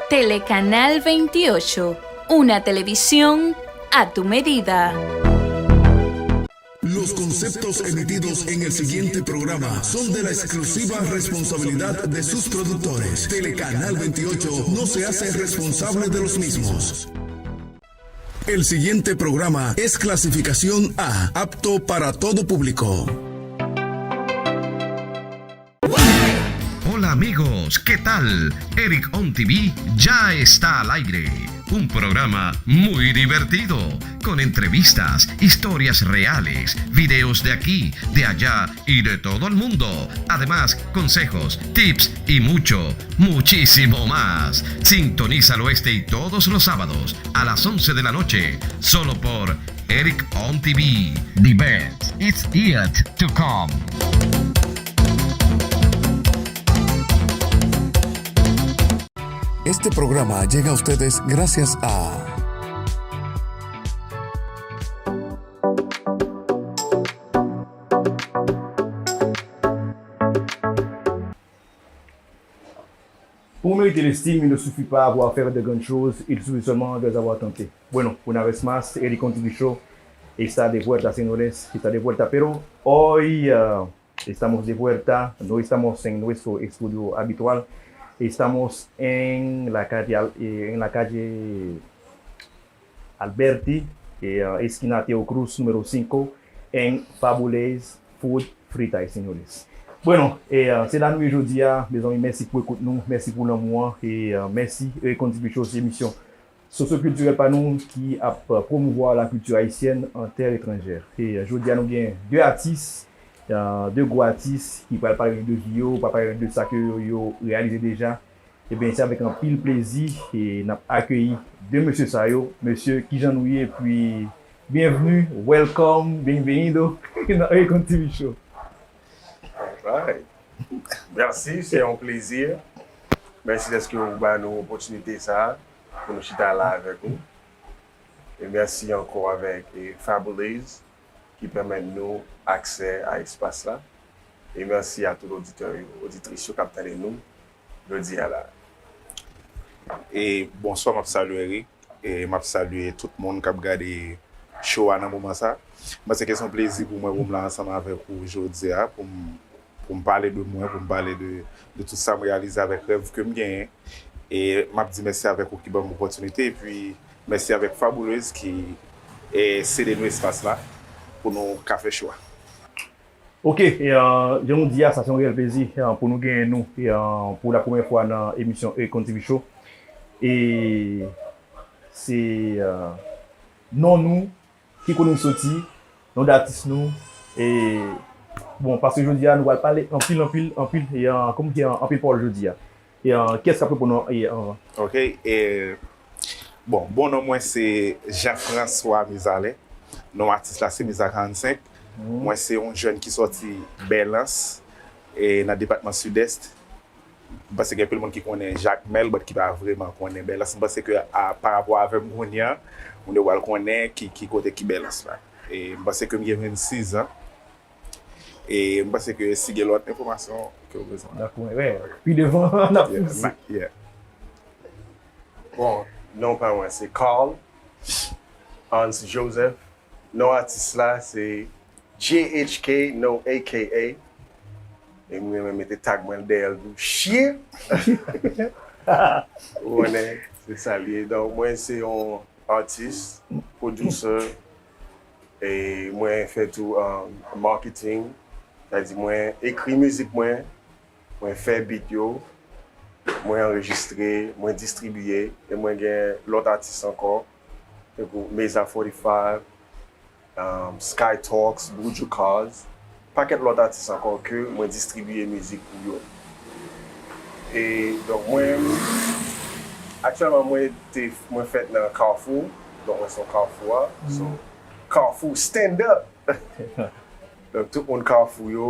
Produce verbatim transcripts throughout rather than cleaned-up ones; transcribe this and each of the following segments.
Telecanal veintiocho, una televisión a tu medida. Los conceptos emitidos en el siguiente programa son de la exclusiva responsabilidad de sus productores. Telecanal veintiocho no se hace responsable de los mismos. El siguiente programa es clasificación A, apto para todo público. Hola amigos, ¿qué tal? Eric On T V ya está al aire. Un programa muy divertido, con entrevistas, historias reales, videos de aquí, de allá y de todo el mundo. Además, consejos, tips y mucho, muchísimo más. Sintonízalo este y todos los sábados a las once de la noche, solo por Eric On T V. The best is yet to come. Este programa llega a ustedes gracias a Pour mériter l'estime, il ne suffit pas avoir fait de grandes choses, il suffit seulement de les avoir tentées. Bueno, una vez más, Eric On T V Show está de vuelta, señores, está de vuelta, pero hoy, ah, estamos de vuelta, no estamos en nuestro estudio habitual, estamos en la calle Al-, eh, en la calle Alberti, eh, esquina Teo Cruz, número cinco, en Fabulous Food Frita, señores. Bueno, eh, se la nou ye jodi a, mezanmi, mèsi pou ekout nou, mèsi pou lanmou an, e, eh, mèsi, eh, Eric On T V Show, se emisyon sosyokiltirèl pa nou ki ap, eh, promouvwa la kilti ayisyèn an tè etranjè. E, eh, jodi a nou gen de atis, eh, de gwo atis ki pral pale de vi yo, pral pale de sa ke yo, yo reyalize deja. Ebyen, se avèk anpil plezi e n ap akeyi de mesye sa yo. Mesye, kijan nou ye? Epi, bienvenue, welcome, bienvenido nan Eric On T V Show. Alright. Mèsi, se yon plezi. Mèsi dèske ou ba nou opòtinite sa a pou nou chita la avèk ou. E mèsi ankò avèk, e, Fabulous ki pèmèt nou aksè a espas la. E mèsi a tout oditè yo, oditris yo k ap tande nou jodi a la. E bonswa, m ap salye Eric, e m ap salye tout moun k ap gade show a nan moman sa. M panse ke se yon plezi pou mwen pou m la ansanm avèk ou jodi a, pou m, pou m pale de mwen, pou m pale de, de tout sa m reyalize avèk rèv ke m genyen. E m ap di mèsi avèk ou ki ban m opòtinite, epi mèsi avèk Fabulous ki, e, sede nou espas la pou nou ka fè show a. Ok, e, euh, jan nou di a, sa se yon reyèl plezi, euh, pou nou genyen nou, e, euh, pou la premyè fwa nan emisyon Eric On T V Show. E se, euh, non nou, ki kote n soti, non d atis nou, e, bon, paske jodi a nou pral pale anpil, anpil, anpil, e, euh, kòm ki, euh, anpil pawòl jodi a. E, euh, kiyès k ap reponn nou, e, anvan? Ok, e, bon, bon non mwen se Jean François Mizalen. Non atis la se Miza karannsenk. Mwen se yon jèn ki sòti Bèlans, e, nan depatman Sidès. M panse gen anpil moun ki konnen Jakmèl, but ki pa vrèman konnen Bèlans. M panse ke a, pa rapò avè m kounye a, moun yo pral konnen ki, ki kote ki Bèlans la. E m panse ke m gen vennsis an. E m panse ke si gen lòt enfòmasyon ke w bezwen. Dakò, wè. Pi devan, n ap fini. Yeah, yeah. Bon, non pa mwen, se Carl Hans Joseph. Non atis la, se J H K, no A K A. E m renmen mete tag mwen dèyè l tou. Shit! Ou konnen, se sa l ye. Donk, mwen se yon atis, producer, e mwen fè tou, um, marketing, sa di mwen ekri mizik mwen, mwen fè beat yo, mwen anrejistre, mwen distribiye, e mwen gen lòt atis ankò, tankou Meza forty-five, um, Sky Talks, Buju Cars, pakèt lòt atis ankò ke mwen distribiye mizik pou yo. E donk mwen, aktyèlman mwen te, mwen fèt nan Carrefour, donk mwen se yon Carrefour a, so Carrefour stand up! Donk tout moun Carrefour yo,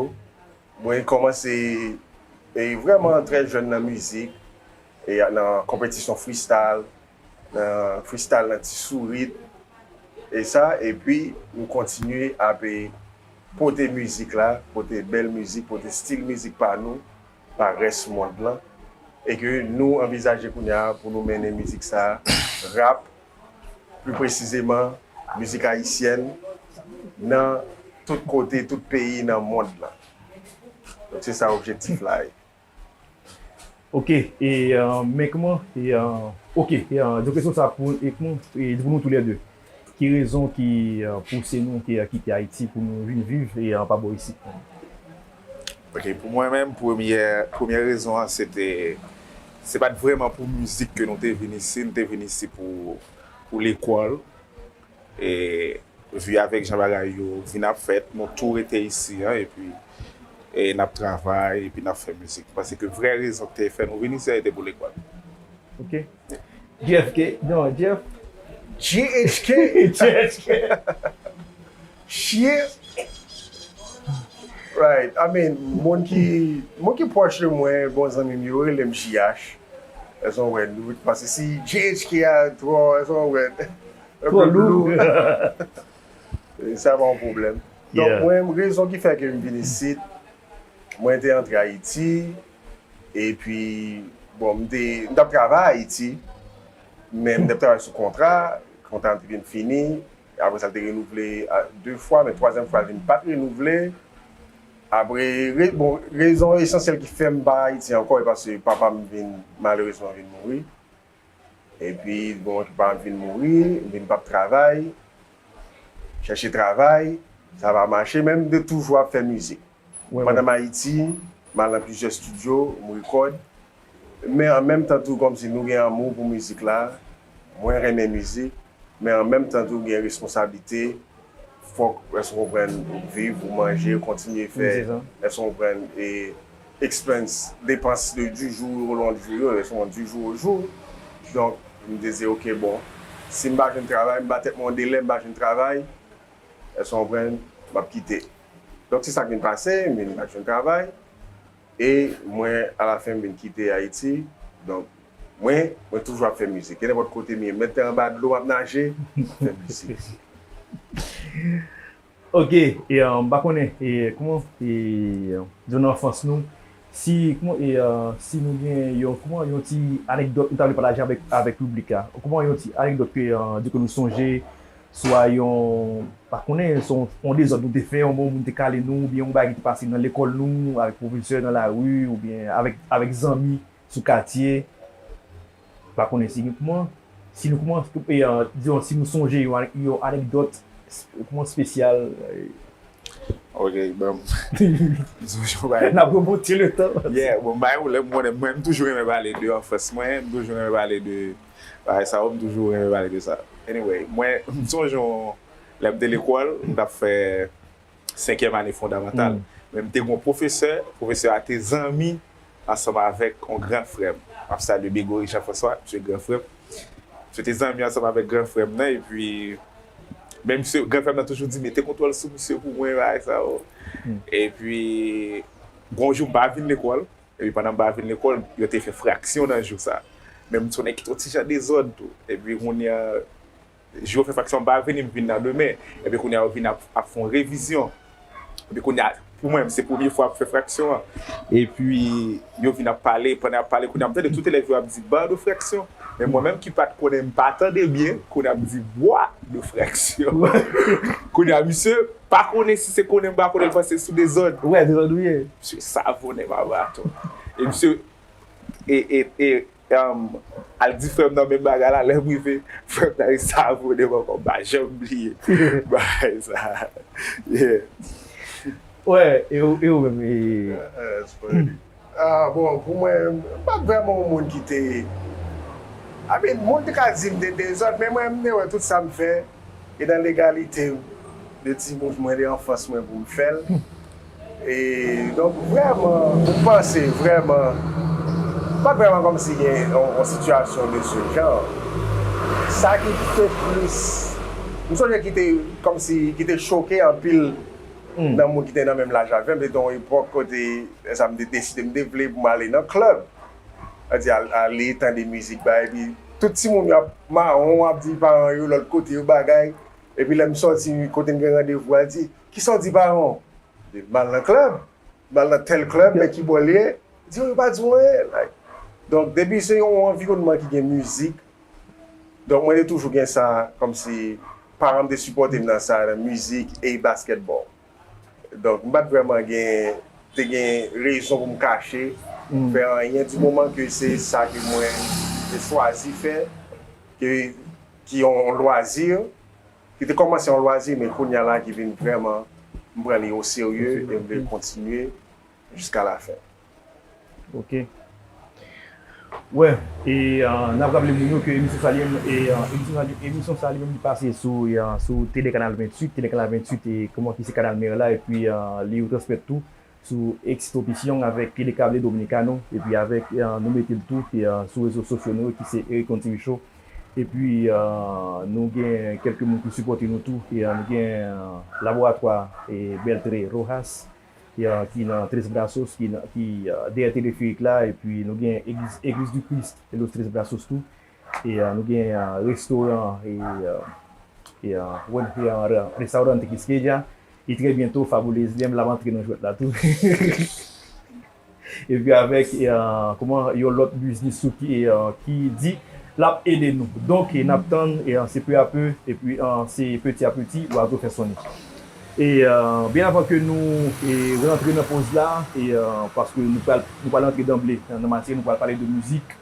mwen kòmanse, e, vrèman trè jèn nan mizik, e, nan konpetisyon freestyle, nan freestyle nan Ti Sourit, e sa, epi m kontinye ap, e, pote mizik la, pote bèl mizik, pote stil mizik pa nou, pa rès mond lan, e ke nou anvizaje kounye a pou nou mennen mizik sa a, rap, pli presizeman, mizik ayisyèn, nan tout kote, tout peyi nan mond lan. Donk, se sa objektif la ye. Ok, e, euh, men kòman, e, euh, ok, e, euh, yon kesyon sa pou, e, kòman, e, pou nou toulède. Ki rezon ki, euh, pouse nou ki, euh, kite Ayiti pou nou vin viv e, euh, pa bò isit? Ok, pou mwen menm, premyè, premyè rezon an, se te, se pa t vrèman pou mizik ke nou te vin isi, nou te vin isi pou, pou lekòl. E, vi avèk jan bagay yo vin ap fèt, nou tou rete isi an, epi e, n ap travay, epi n ap fè mizik. Paske vrè rezon ki te fè nou vin isi an, se te pou lekòl. Ok. G F K, non, G F. G H K. G H K. Shit. Right. I mean, moun ki moun ki pwòch de mwen, bon zanmi m yo, rele m G H. Èske w wè nou? Paske si G H K a twò, èske w wè? Twò lou. Sa pa yon pwoblèm. Donk, mwen, rezon ki fè ke m vin isit, mwen te antre Ayiti, epi, bon, m te, m t ap travay Ayiti, men m t ap travay sou kontra, kontra m te vin fini, apre sa, l te renouvle de fwa, men twazyèm fwa, l vin pa t renouvle. Apre, bon, rezon esansyèl ki fè m pa Ayiti ankò, e paske papa m vin, malerezman, vin mouri. Epi, bon, papa m vin mouri, m vin p ap travay, chèche travay, sa pa mache, men m te toujou ap fè mizik. Pandan m Ayiti, m al nan plizyè estidyo, m rekòd. Men an menm tan tou, kòmsi nou gen anmou pou mizik la, mwen renmen mizik, men an menm tan tou, gen responsablite, fòk, èske w konprann, ou viv, ou manje, ou kontinye fè, èske w konprann, e expense, depans de du jour au long du jour yo, èske w konprann, du jour au jour. Donk, m te di, ok, bon, si m pa jwenn travay, m ba tèt mwen yon delè, m pa jwenn travay, èske w konprann, m ap kite. Donk, se sa k vin pase, m vin pa jwenn travay, e mwen, alafen, m vin kite Ayiti. Donk, mwen, mwen toujou ap fè mizik. E nenpòt kote m ye, m mèt te anba dlo, m ap naje, m ap fè mizik. Ok, e, euh, m pa konnen, e, kòman, e, euh, nan anfans nou, si, kòman, e, euh, si nou gen yon, kòman, yon ti anekdòt nou ta vle pataje avèk, avèk piblik la. Kòman yon ti anekdòt ke, euh, di ke nou sonje, swa yon, pa konnen, se yon, yon dezòd nou te fè, yon moun te kale nou, oubyen yon bagay ki te pase nan lekòl nou, avèk pwofesè nan lari, oubyen avèk, avèk zanmi sou katye. Pa konnen si gen kòman, si nou kòman, e, euh, dizon, si nou sonje yon, yon anekdòt, kòman, espesyal, e, Ok, bon. M sonje yon bagay. N ap remonte letan. Yeah, bon, bagay ou lè m konnen, mwen, m toujou renmen pale de anfans mwen, m toujou renmen pale de bagay sa yo, m toujou renmen pale de sa. Anyway, mwen, m sonje yon, lè m te lekòl, m t ap fè senkyèm ane fondamantal. Men m te gen yon pwofesè, pwofesè a te zanmi ansanm avèk yon gran frè m. M ap salye Begori Jean François, misye gran frè m. Misye te zanmi ansanm avèk gran frè m nan, epi men misye, gran frè m nan toujou di, mete kontwòl sou misye pou mwen, bagay sa yo. Epi, gon jou m pa vin lekòl, epi pandan m pa vin lekòl, yo te fè fraksyon nan jou sa. Men m se yon nèg ki te yon ti jan dezòd tou. Epi kounye a, jou yo fè fraksyon an pa vini, m vin nan demen. Epi kounye a yo vin ap, ap fè yon revizyon. Epi kounye a, pou mwen, se premye fwa ap fè fraksyon an. Epi yo vin ap pale, pandan y ap pale, kounye a m tande tout elèv yo ap di ba de fraksyon. Men mwen menm ki pa t konnen, m pa tande byen, kounye a m di bwa de fraksyon. Kounye a misye pa konnen si se konnen m pa konnen, l panse sou dezòd. Wè, dezòd ou ye. Misye savonnen m a baton. E misye, e, e, e, al di frè m nan menm bagay la, lè m rive, frè m nan resavonnen m ankò, m pa janm bliye bagay sa. Yeah. Wè, e ou, e ou menm, e... Ah, bon, pou mwen, m pa t vrèman yon moun ki te... I mean, moun te ka di m te dezòd, men mwen, m te wè tout sa m fè, e nan legalite de ti mouvman de anfans mwen pou m fè l. E donk, vrèman, m panse vrèman, pa t vrèman kòmsi gen yon, yon sitiyasyon de se jan. Sa ki te plis, m sonje ki te kòmsi, ki te choke anpil nan moun ki te nan menm laj avè m, se te yon epòk kote, sa m te deside, m te vle pou m ale nan klèb. Sa di al, ale tande mizik, bay, epi tout timoun yo ap mawon, ap di paran yo lòt kote yo bagay. Epi lè m sòti kote m gen randevou a, l di, "Kisa w di paran w?" M al nan klèb, m al nan tèl klèb, men ki bò l ye? Di, "Yo pa di w anyen." Like, donk, depi se yon anviwònman ki gen mizik, donk mwen te toujou gen sa, kòmsi paran m te sipòte m nan sa, nan mizik e baskètbòl. Donk, m pa t vrèman gen, te gen rezon pou m kache, fè anyen, di moman ke se sa ke mwen te chwazi fè, ke, ki yon lwazi, ki te kòmanse yon lwazi, men kounye a la ki vin vrèman, m pran li oserye e m vle kontinye jiska lafen. Ok. Wè, e n ap raple moun yo ke emisyon sa li menm, e emisyon sa li, emisyon sa li menm li pase sou, e sou Tele Kanal venntuit, Tele Kanal venntuit, e kòman ki se kanal mè la, epi li retransmèt tou sou Exitopision avèk Tele Cable Dominicano, epi avèk, e nou mete l tou, e sou rezo sosyo nou yo ki se Eric Contivicho. Epi, e nou gen kèlke moun ki sipòte nou tou, e nou gen, e, laboratwa, e Beltré Rojas, e, ki nan Tres Brazos, ki, nan- ki e, dèyè teleferik la, epi nou gen Egliz, Egliz du Christ de los Tres Brazos tou, e, e nou gen, e, restoran, e, e, e, e, Restaurante Quisqueya, e trè byento Fabulouz li menm l ap antre nan jwèt la tou. Epi avèk, e, e, kòman, yon lòt biznis tou ki, e, e, ki di l ap ede nou. Donk, e, n ap tann, e, e, se peu à peu, epi, e, se petit à petit, lwazo fè son ni. E, e, byen avan ke nou, e, rantre nan pòz la, e, e, paske nou pral, nou pral antre danble nan matyè, nou pral pale de mizik.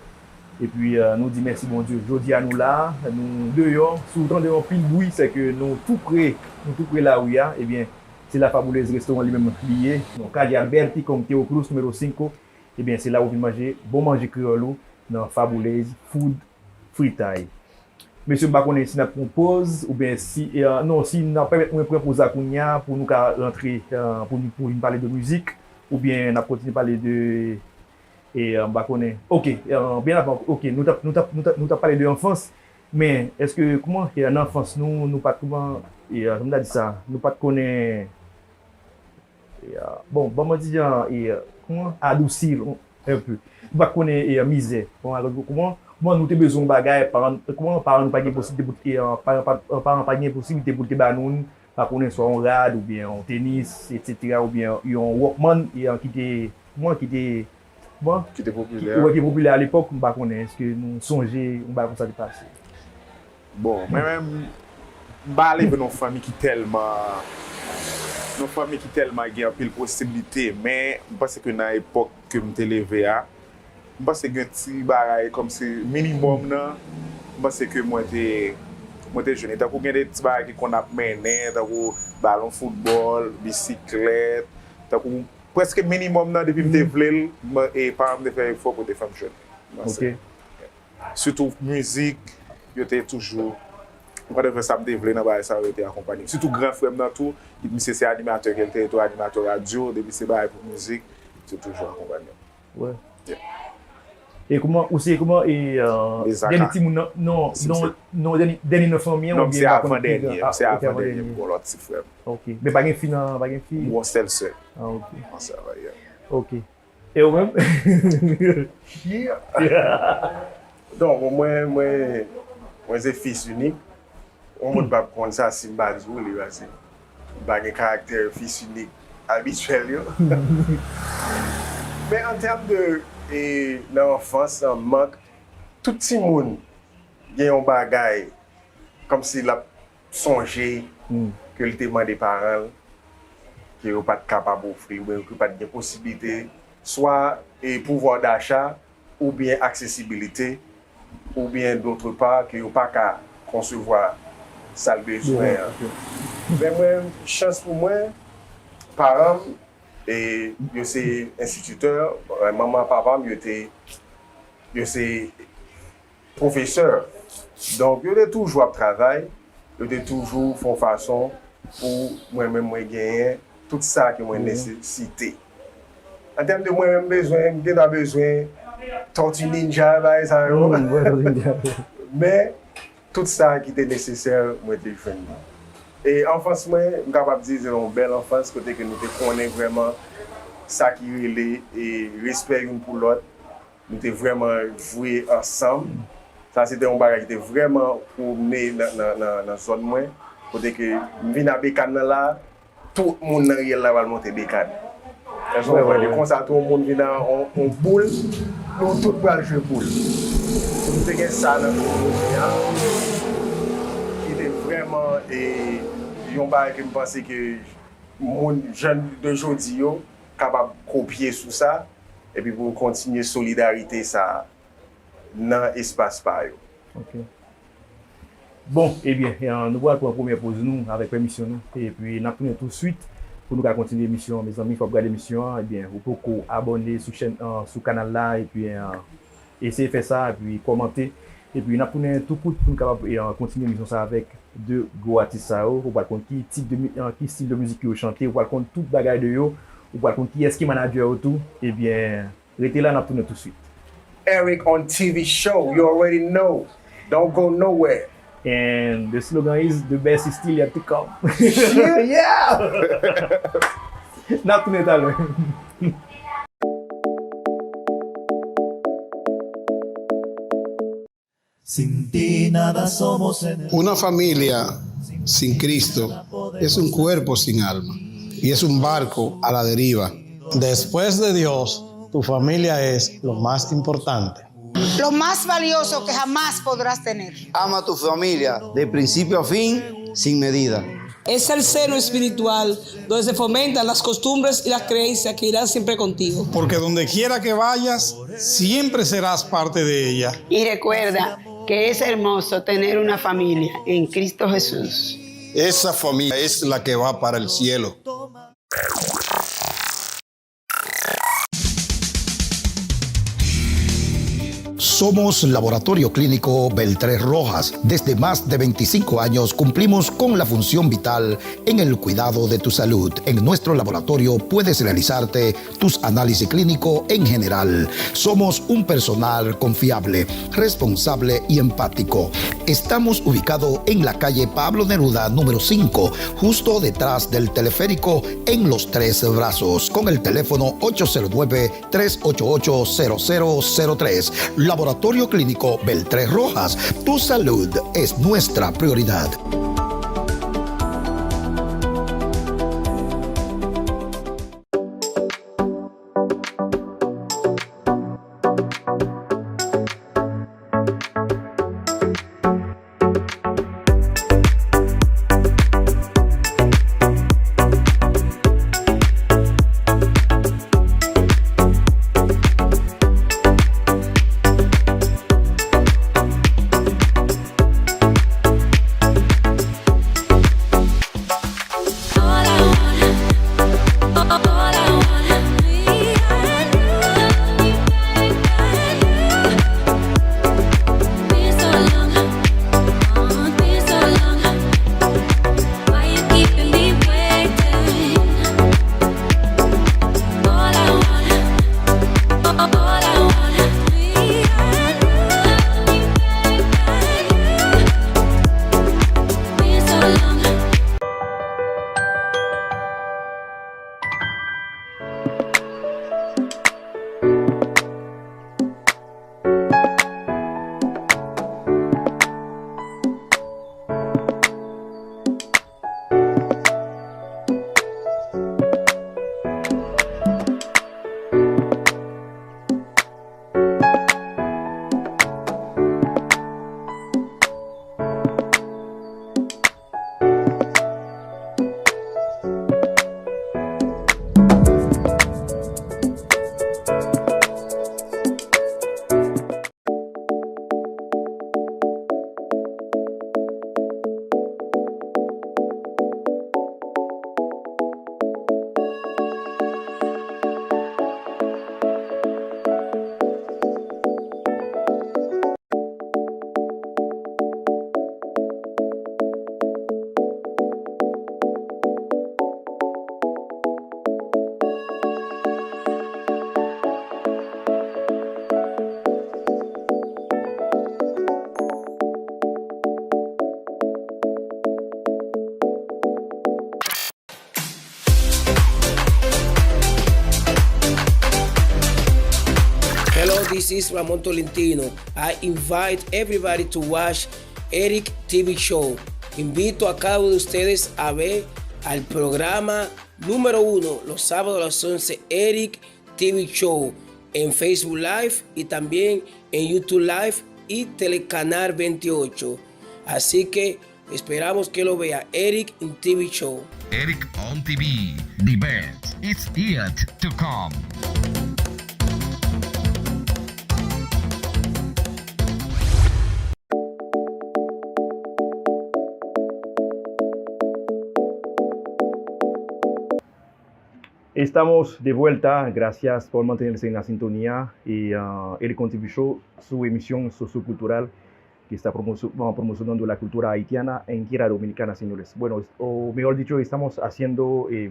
Epi, e, nou di mèsi Bondye. Jodi a nou la, nou deyò, si w tande yon pil bri, se ke nou tou pre, nou tou pre lari a, ebyen, se la Fabulouz Restoran li menm li ye. Nan Calle Alberti con Teo Cruz, número cinco, ebyen, se la ou vin manje bon manje kreyòl ou nan Fabulouz Food Fritay. Mesye, m pa konnen si n ap pran pòz, oubyen si, e, non, si n ap pèmèt mwen pran pòz la kounye a pou nou ka rantre, e, pou nou, pou vin pale de mizik, oubyen n ap kontinye pale de, e, e, m pa konnen. Ok, e, byen avan, ok, nou t ap, nou t ap, nou t ap, nou t ap pale de anfans, men èske, kòman, e, nan anfans nou, nou pa t, kòman, e, e, kòman m ta di sa, nou pa t konnen, e, e, bon, ban m di jan, e, e, kòman, adousi l un peu. Nou pa t konnen, e, mizè. Bon, alò, kòman, kòman nou te bezwen yon bagay, paran, kòman paran nou pa gen posiblite pou, e, paran, pa- paran pa gen posiblite pou te ba nou, pa konnen swa yon rad, oubyen yon tenis, etsetera, oubyen yon Walkman, e, ki te, kòman, ki te, bon, Ki te ki, popilè. wè, ki popilè alepòk, m pa konnen, èske nou sonje yon bagay konsa te pase? Bon, mwen menm, m pa leve nan yon fanmi ki tèlman, nan yon fanmi ki tèlman gen anpil posiblite, men m panse ke nan epòk ke m te leve a, m panse gen ti bagay kòmsi minimòm nan, m panse ke mwen te, mwen te jwenn. E tankou gen de ti bagay ki konn ap mennen, tankou balon foutbòl, bisiklèt, tankou prèske minimòm nan, depi m te vle l, m- e paran m te fè efò pou te fè m jwenn. M panse. Ok. Sitou mizik, yo te toujou, mwen te fè sa m te vle nan bagay sa yo, yo te akonpanye m. Sitou gran frè m nan tou, misye se animatè ke l te ye tou, animatè radyo, depi se bagay pou mizik, misye toujou akonpanye m. Wè. E kòman, ou se kòman, e, e, dènye timoun nan, non, non, non, dènye, dènye nan fanmi an, Non, m se oubyen pa konn avan dènye, m se Ah, ok, avan dènye, m gon lòt ti frè m. Ok, men pa gen fi nan, pa gen fi? M gon sèl sè. Ah, ok. An sa va, yeah. Ok. E ou menm? Non, bon, mwen, mwen, mwen se fis inik. Yon moun p ap konn sa si m pa di w li, paske m pa gen karaktè fis inik abityèl yo. Men an tèm de, e, nan anfans, nan mank, tout timoun gen yon bagay kòmsi l ap sonje ke l te mande paran l, ke yo pa t kapab ofri l, oubyen ke yo pa t gen posiblite, swa e pouvwa dacha, oubyen aksesibilite, oubyen dòtre pa, ke yo pa ka konsevwa sa l bezwen an. Men mwen, chans pou mwen, paran m, e, yo se enstititè, manman, papa m, yo te, yo se pwofesè. Donk, yo te toujou ap travay, yo te toujou fè yon fason pou mwen menm mwen genyen tout sa ke mwen nesesite. An tèm de mwen menm bezwen, m gentan bezwen Tortue Ninja, bagay sa yo. Men, tout sa ki te nesesè, mwen te jwenn li. E anfans mwen, m kapab di se yon bèl anfans kote ke nou te konnen vrèman sa ki rele e respè youn pou lòt. Nou te vrèman vwe ansanm. Sa se te yon bagay ki te vrèman pwomne nan, nan, nan, nan zòn mwen. Kote ke m vin a Bekann nan la, tout moun nan riyèl la pral monte Bekann. Èske w konprann? E konsa tou, yon moun vin a yon, yon boul, nou tout pral jwe boul. So, nou te gen sa nan kominote a, ki te vrèman, e, yon bagay ke m panse ke moun, jèn de jodi yo, kapab kopye sou sa, epi pou yo kontinye solidarite sa a nan espas pa yo. Ok. Bon, ebyen, e, nou pral pran premyè poz nou, avèk pèmisyon nou. Epi, n ap tounen tousuit pou nou ka kontinye emisyon an. Mezanmi, fò w ap gade emisyon an, ebyen, ou poko abòne sou chèn, e, sou kanal la, epi, e, eseye fè sa, epi kòmante. Epi, n ap tounen tou kout pou nou kapab, e, kontinye emisyon sa avèk de gwo atis sa yo. Ou pral konn ki tip de mi-, e, ki stil de mizik yo chante, ou pral konn tout bagay de yo, ou pral konn kiyès ki manadjè yo tou. Ebyen, rete la, n ap tounen tousuit. Eric on T V show, you already know. Don't go nowhere. And the slogan is, "The best is still yet to come." Yeah! N ap tounen talè. Sin ti nada somos en el... Una familia sin Cristo es un cuerpo sin alma y es un barco a la deriva. Después de Dios, tu familia es lo más importante. Lo más valioso que jamás podrás tener. Ama tu familia de principio a fin sin medida. Es el seno espiritual donde se fomentan las costumbres y las creencias que irán siempre contigo. Porque donde quiera que vayas, siempre serás parte de ella. Y recuerda que es hermoso tener una familia en Cristo Jesús. Esa familia es la que va para el cielo. Somos Laboratorio Clínico Beltré Rojas. Desde más de veinticinco años cumplimos con la función vital en el cuidado de tu salud. En nuestro laboratorio puedes realizarte tus análisis clínicos en general. Somos un personal confiable, responsable y empático. Estamos ubicados en la calle Pablo Neruda número cinco, justo detrás del teleférico en Los Tres Brazos, con el teléfono ocho cero nueve, tres ocho ocho, cero cero cero tres. Laboratorio Clínico Beltré Rojas, tu salud es nuestra prioridad. Hello, this is Ramon Tolentino. I invite everybody to watch Eric T V Show. Invito a cada uno de ustedes a ver al programa número uno los sábados a las once, Eric T V Show, en Facebook Live y también en YouTube Live y Telecanal veintiocho. Así que esperamos que lo vea, Eric en T V Show. Eric on T V, the best is yet to come. Estamos de vuelta, gracias por mantenerse en la sintonía y uh, Eric on T V Show, su emisión sociocultural que está promocionando la cultura haitiana en Tierra Dominicana, señores. Bueno, o mejor dicho, estamos haciendo eh,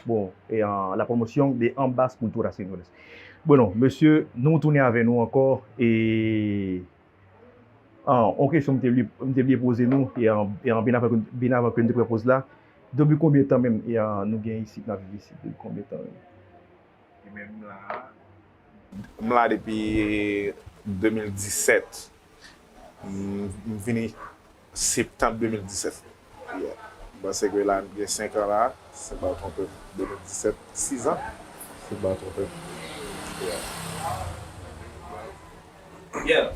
bon, eh, uh, la promoción de ambas culturas, señores. Bueno, mesye, nou tounen avè nou ankò e uh, on kesyon m te bliye poze nou e uh, bien avan ke n te pran poz la. Depi konbyen tan menm e uh, nou gen isit, n ap viv isit? Depi konbyen tan menm? M la depi de mil disèt. M vini septanm de mil disèt. Yeah. M panse ke la m gen senk an la, si m pa twonpe m, de mil disèt, sis an, si m pa twonpe m. Yeah. Yeah.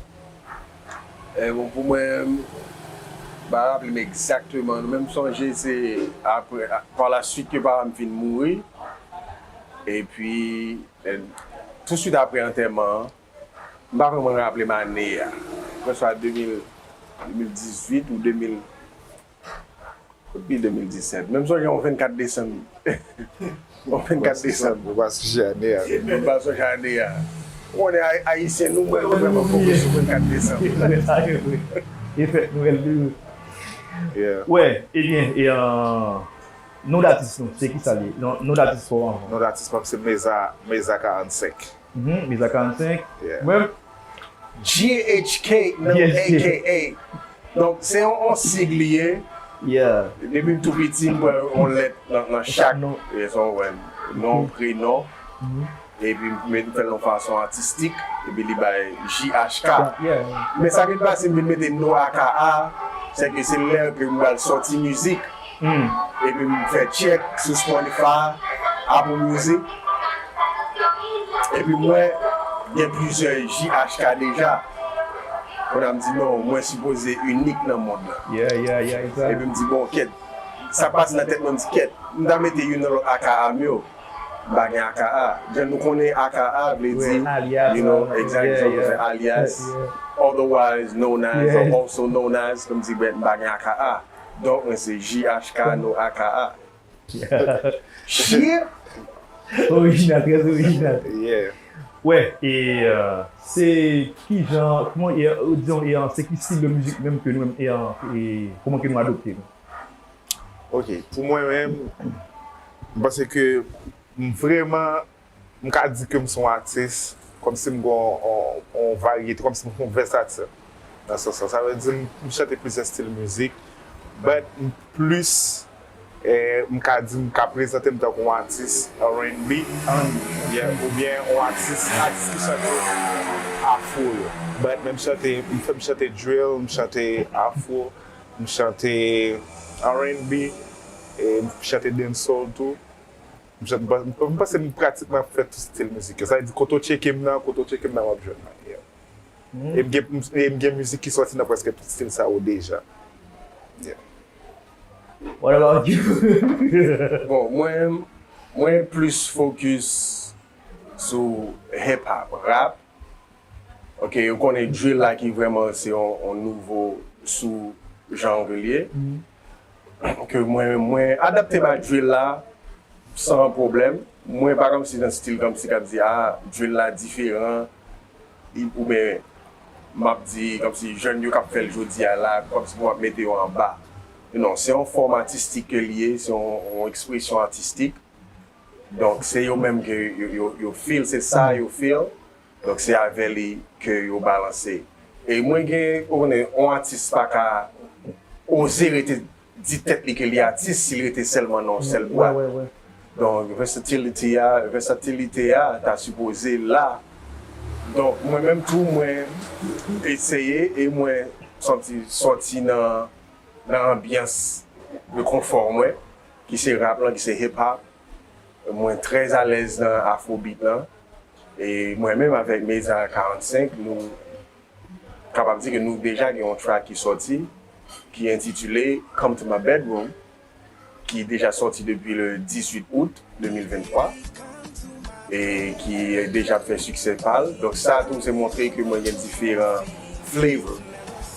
E bon, pou mwen, m pa raple m egzakteman, nou menm sonje se apre, pa la swit ke papa m fin mouri. Epi, touswit apre antèman an, m pa vrèman raple m ane a. Preswa de mil, de mil dizuit ou de mil, depi de mil disèt. Men m sonje yon vennkat desanm. Yon vennkat desanm. Ou pa sonje ane a. M pa sonje ane a. Ou konnen Ayisyen nou, mwen, nou vrèman fokis sou vennkat desanm. E fèt nouvèl tou. Wè, ebyen, e. Non datis nou, se kisa li ye? Non datis pa w anvan. Non datis pa m se Meza, Meza karannsenk. Mhm, Meza karannsenk. Yeah. Mwen G H K, non A K A. Donk, se yon, yon sig li ye. Yeah. Depi m tou piti, m pran yon lèt nan, nan chak. Chak non. Yes, on wè. Non, prenon. Mhm. Epi m fè l yon fason atistik, epi li bay J H K. Men sa ki pase, m vin mete no A K A, se ke se lè ke m pral sòti mizik. Epi m fè tchèk sou Spotify, Apple Music. Epi m wè gen plizyè J H K deja. Kounye a m di non, mwen sipoze inik nan mond lan. Epi m di bon, kèt, sa k pase nan tèt mwen, m di kèt, m ta mete youn nan lòt A K A m yo. M pa gen A K A. Jan nou konnen A K A vle di, you know, exactly, jan nou fè alyas, otherwise known as, or also known as, kòm di, m pa gen A K A. Donk, mwen se J H K, no A K A. Shit! Orijinal, trè orijinal. Yeah. Wè, e se ki jan, kòman, e, dizon, e se ki stil de mizik menm ke nou menm, e, e kòman ke nou adopte nou? Ok, pou mwen menm, m panse ke m vrèman, m ka di ke m se yon atis, kòmsi m gen yon, yon, yon varyete, kòmsi m yon vèsatil nan sans sa. Sa vle di m, m chante plizyè stil mizik, but m plis, eh, m ka di m ka prezante m tankou yon atis R and B, yeah, oubyen yon atis, atis ki chante afro yo. But men m chante, m fè, m chante drill, m chante afro, m chante R and B, e m chante dancehall tou. M chante, m panse m pratikman fè tout stil mizik yo. Sa vle di kote w tcheke m nan, kote w tcheke m nan w ap jwenn mwen. Yeah. E m gen, e m gen mizik ki sòti nan prèske tout stil sa yo deja. Yeah. What about you? Bon, mwen, mwen plis fokis sou hip hop, rap. Ok, ou konnen drill la ki vrèman se yon, yon nouvo sou jan ke l ye. Ke mwen, mwen adapte m a drill la san pwoblèm. Mwen pa kòmsi nan stil kòmsi k ap di, ah, drill la diferan, oubyen m ap di kòmsi jèn yo k ap fè l jodi a la, kòmsi pou m ap mete yo anba. Non, se yon fòm atistik ke l ye, se yon, yon ekspresyon atistik. Donk, se yo menm ke yo, yo, yo feel, se sa yo feel. Donk, se avè li ke yo balanse. E mwen gen, ou konnen, yon atis pa ka oze rete di tèt li ke li atis si l rete sèlman nan yon sèl bwat. Donk, versatility a, versatilite a ta sipoze la. Donk, mwen menm tou, mwen eseye e mwen santi sòti nan nan anbyans de konfò mwen, ki se rap lan, ki se hip hop. Mwen trè alèz nan afrobeat lan. E mwen menm avèk Meza karannsenk, nou kapab di ke nou deja gen yon track ki sòti, ki entitile Come to My Bedroom, ki deja sòti depi le dizuit out de mil venntwa, e ki deja ap fè siksè pa l. Donk sa tou se montre ke mwen gen diferan flavor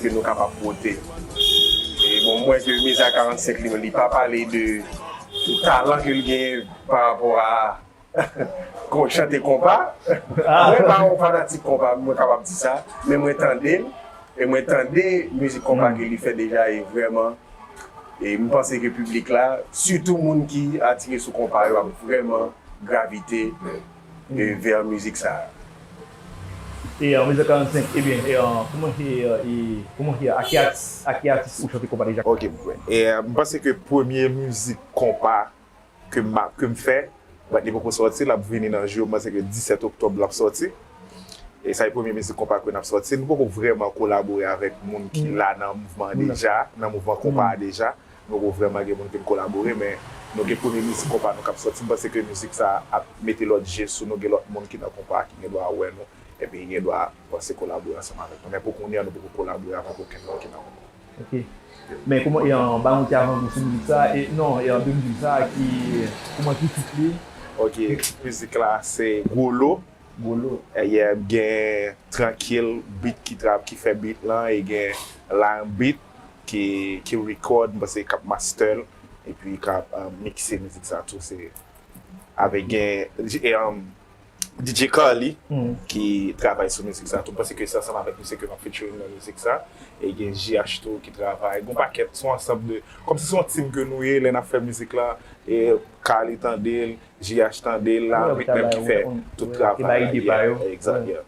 ke nou kapab pote. E bon, mwen ke Meza karannsenk li, li pa pale de, de talan ke l genyen pa rapò a kon, chante konpa. Mwen pa yon fanatik konpa, mwen kapab di sa, men mwen tande l, e mwen tande mizik konpa ke li fè deja, e vrèman, e m panse ke piblik la, sitou moun ki atire sou konpa yo, ap vrèman gravite e vè mizik sa a. E an mil nèf san karannsenk, ebyen, e an, kòman e, e, kòman e, a ki atis, a ki atis ou chante konpa deja? Ok, mwen, e, m panse ke premye mizik konpa ke m, ke m fè, but li poko sòti, l ap vini nan jou yo, m panse ke disèt oktòb l ap sòti. E sa e premye mizik konpa ke n ap sòti. Nou poko vrèman kolabore avèk moun ki la nan mouvman an deja, nan mouvman konpa a deja. Nou poko vrèman gen moun ke n kolabore, men nou gen premye mizik konpa nou k ap sòti. M panse ke mizik sa ap mete lòt je sou nou, gen lòt moun ki nan konpa a ki gen dwa wè nou, epi ki gen dwa panse kolabore ansanm avèk nou. Men pou kounye a, nou poko kolabore avèk okenn moun ki nan konpa. Ok. Men kòman e an ba nou ti avangou sou mizik sa e non e an de mizik sa ki kòman ki tit li? Ok, tit mizik la se Gwolo. Gwolo. E yeah, gen Trankil beat ki trap ki fè beat lan e gen Lion beat ki ki record, m panse k ap master l epi k ap uh, mixe mizik sa tou se avèk gen e um, D J Carly ki travay sou mizik sa tou. M panse ke se ansanm avèk misye ke m ap featuring nan mizik sa. E gen J H tou ki travay. Gon pakèt, se yon ansanm de. Kòmsi se yon team ke nou ye lè n ap fè mizik la. E Carly tande l, J H tande l, la, Ritm ki fè tout travay la. Yeah, exact, yeah.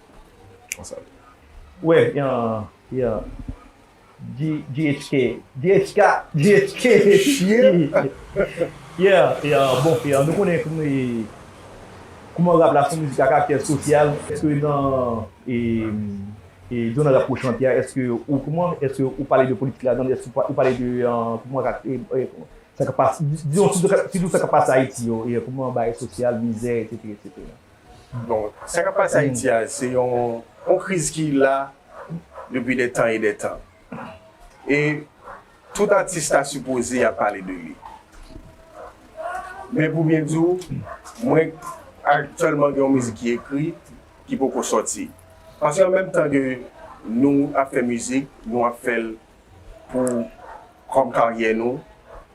Ansanm. Wè, yeah, yeah. G, GHK, GHK, GHK. Yeah, yeah, bon, yeah, nou konnen kouman, kouman rap la se yon mizik a karaktè sosyal. Èske nan e, e, zòn rap ou chante a, èske ou kouman, èske ou pale de politik ladan, èske ou pale de e, kouman rap, e, e, sa k ap pase, dizon, sitou sa k ap pase Ayiti yo, e, kouman bagay sosyal, mizè, etsetera, etsetera. Bon, sa k ap pase Ayiti a, se yon, yon kriz ki la depi dè tan e dè tan. E tout atis ta sipoze ap pale de li. Men pou byen di w, mwen aktyèlman gen yon mizik ki ekri, ki poko sòti. Paske an menm tan ke nou ap fè mizik, nou ap fè l pou kòm karyè nou,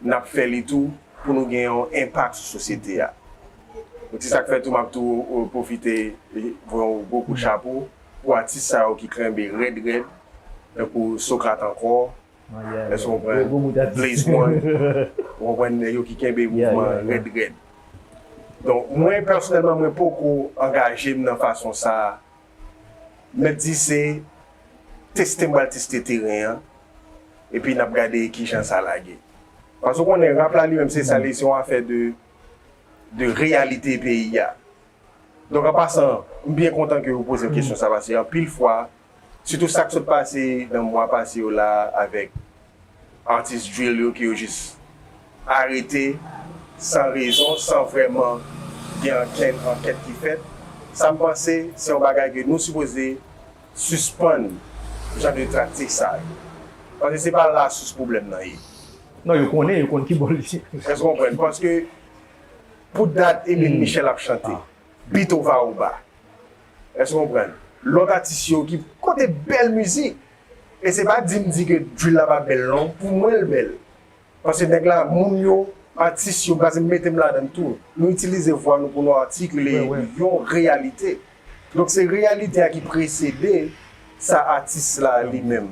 n ap fè li tou pou nou gen yon enpak sou sosyete a. Donk se sa k fè tou m ap tou pwofite voye yon gwo kout chapo pou atis sa yo ki kenbe rèd rèd, tankou Socrate ankò, èske w konprann, Blaze One, ou konprann, nèg yo ki kenbe mouvman an rèd rèd. Donk mwen pèsonèlman mwen poko angaje m nan fason sa a. Mèt di se teste m pral teste teren an, epi n ap gade kijan sa lage. Paske w konnen rap la li menm se sa li, se yon afè de, de reyalite peyi a. Donk an pasan, m byen kontan ke ou poze m kesyon sa paske anpil fwa, sitou sa k sot pase nan mwa pase yo la avèk atis drill yo ke yo jis arete san rezon, san vrèman gen ankenn ankèt ki fèt. Sa m panse se yon bagay ke nou sipoze sispann jan de taktik sa yo. Paske se pa la sous pwoblèm nan ye. Non, yo konnen, yo konn kibò l ye. Èske w konprann? Paske pou dat Emile Michel ap chante, Beat Ovaoba. Èske w konprann? Lòt atis yo ki pote bèl mizik. E se pa di m di ke drill la pa bèl non, pou mwen l bèl. Paske nèg la, moun yo, atis yo, paske m mete m ladan l tou. Nou itilize vwa nou pou nou atikile yon reyalite. Donk se reyalite a ki presede sa atis la li menm.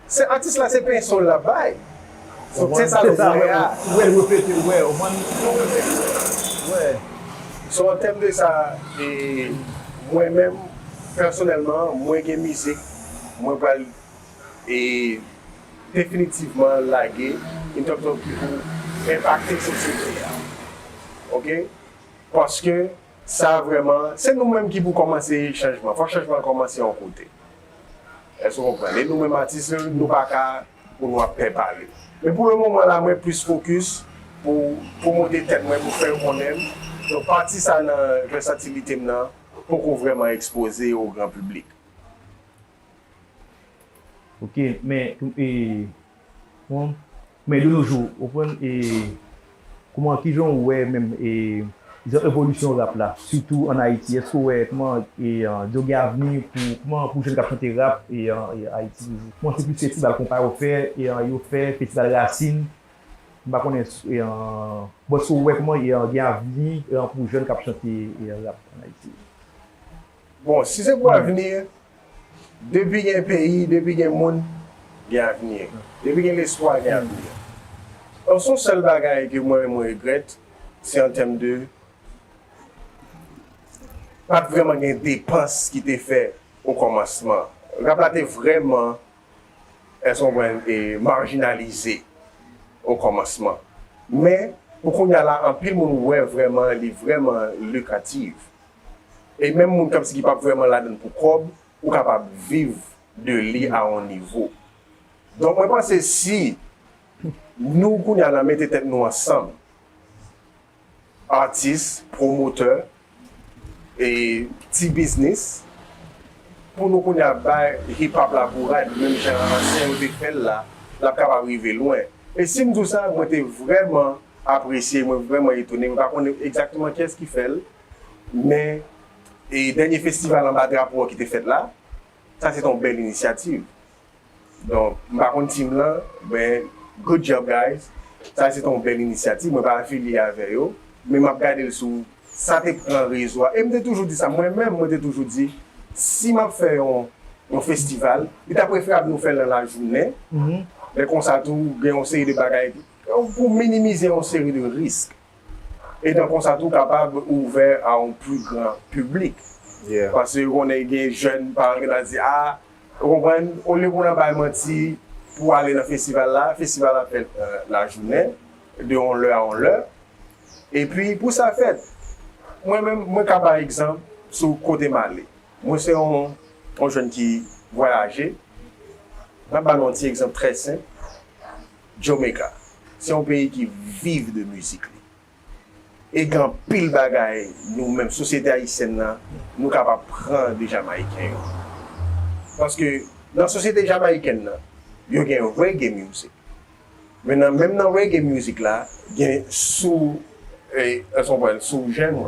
Se atis la se penso l l ap bay. Donk se sa nou wè a. Ou wè l repete, ou wè, ou konprann? Ou konprann? Wè. So an tèm de sa, e, mwen menm, pèsonèlman, mwen gen mizik, mwen pral, e, definitivman lage, in terms of ki pou enpakte sosyete a. Oke? Paske sa vrèman, se nou menm ki pou kòmanse chanjman. Fò chanjman kòmanse yon kote. Èske w konprann? E nou menm atis yo, nou pa ka pou nou ap pè pale. Men pou le moman la, mwen plis fokis pou pwomote tèt mwen, pou fè yo konnen m. Donk, pati sa nan Jwèt Aktivite m nan poko vrèman ekspoze o gran piblik. Ok, men, e, bon, men de nos jours, ou konprann, e, kòman, kijan ou wè menm, e, dizon, evolisyon rap la, sitou ann Ayiti? Èske ou wè kòman, e, e, yo gen avni pou, kòman, pou jèn k ap chante rap, e, e, Ayiti toujou? Kòman se plis festival konpa yo fè, e, yo fè, festival rasin, m pa konnen, e, bon, si ou wè kòman, e, gen avni, e, pou jèn k ap chante, e, rap ann Ayiti? Bon, si se pou avni, depi gen peyi, depi gen moun, gen avni. Depi gen lespwa, gen avni. Donk, se yon sèl bagay ke mwen menm mwen regrèt, se an tèm de, pa t vrèman gen depans ki te fè o kòmansman. Rap la te vrèman, èske w konprann, e, majinalize o kòmansman. Men, pou kounye a la, anpil moun wè vrèman, li vrèman likratif. E menm moun kòmsi ki p ap vrèman ladann pou kòb, ou kapab viv de li a yon nivo. Donk, mwen panse si nou, kounye a la, mete tèt nou ansanm, atis, pwomotè, e ti biznis, pou nou kounye a bay hip hop la bourad, menm jan ansyen yo te fè l la, l ap kapab rive lwen. E si m di w sa, mwen te vrèman apresye, mwen vrèman etone, mwen pa konnen egzakteman kiyès ki fè l, men e dènye festival anba drapo a ki te fèt la, sa se te yon bèl inisyativ. Donk, m pa konn team lan, men good job guys. Sa se te yon bèl inisyativ, mwen pa afilye avè yo, men m ap gade l sou, sa te pran rezo a. E m te toujou di sa, mwen menm, mwen te toujou di, si m ap fè yon, yon festival, li ta preferab nou fè l nan lajounen. Lè konsa tou, gen yon seri de bagay, pou minimize yon seri de risk. E dan konsa tou kapab ouvè a yon pli gran piblik. Paske ou konnen gen jèn paran ki ta di, a, ou konprann, olye pou nan bay manti pou ale nan festival la, festival la fèt lajounen, de yon lè a yon lè. Epi pou sa fèt, mwen menm, mwen ka bay egzanp sou kote m ale. Mwen se yon, yon jèn ki vwayaje. M ap ba nou yon ti egzanp trè senp. Jamaica. Se yon peyi ki viv de mizik li. E gen anpil bagay nou menm, sosyete ayisyèn nan, nou kapab pran de Jamayiken yo. Paske nan sosyete jamayikèn nan, yo gen reggae music. Men nan, menm nan reggae music la, gen sou, e, sou jèn,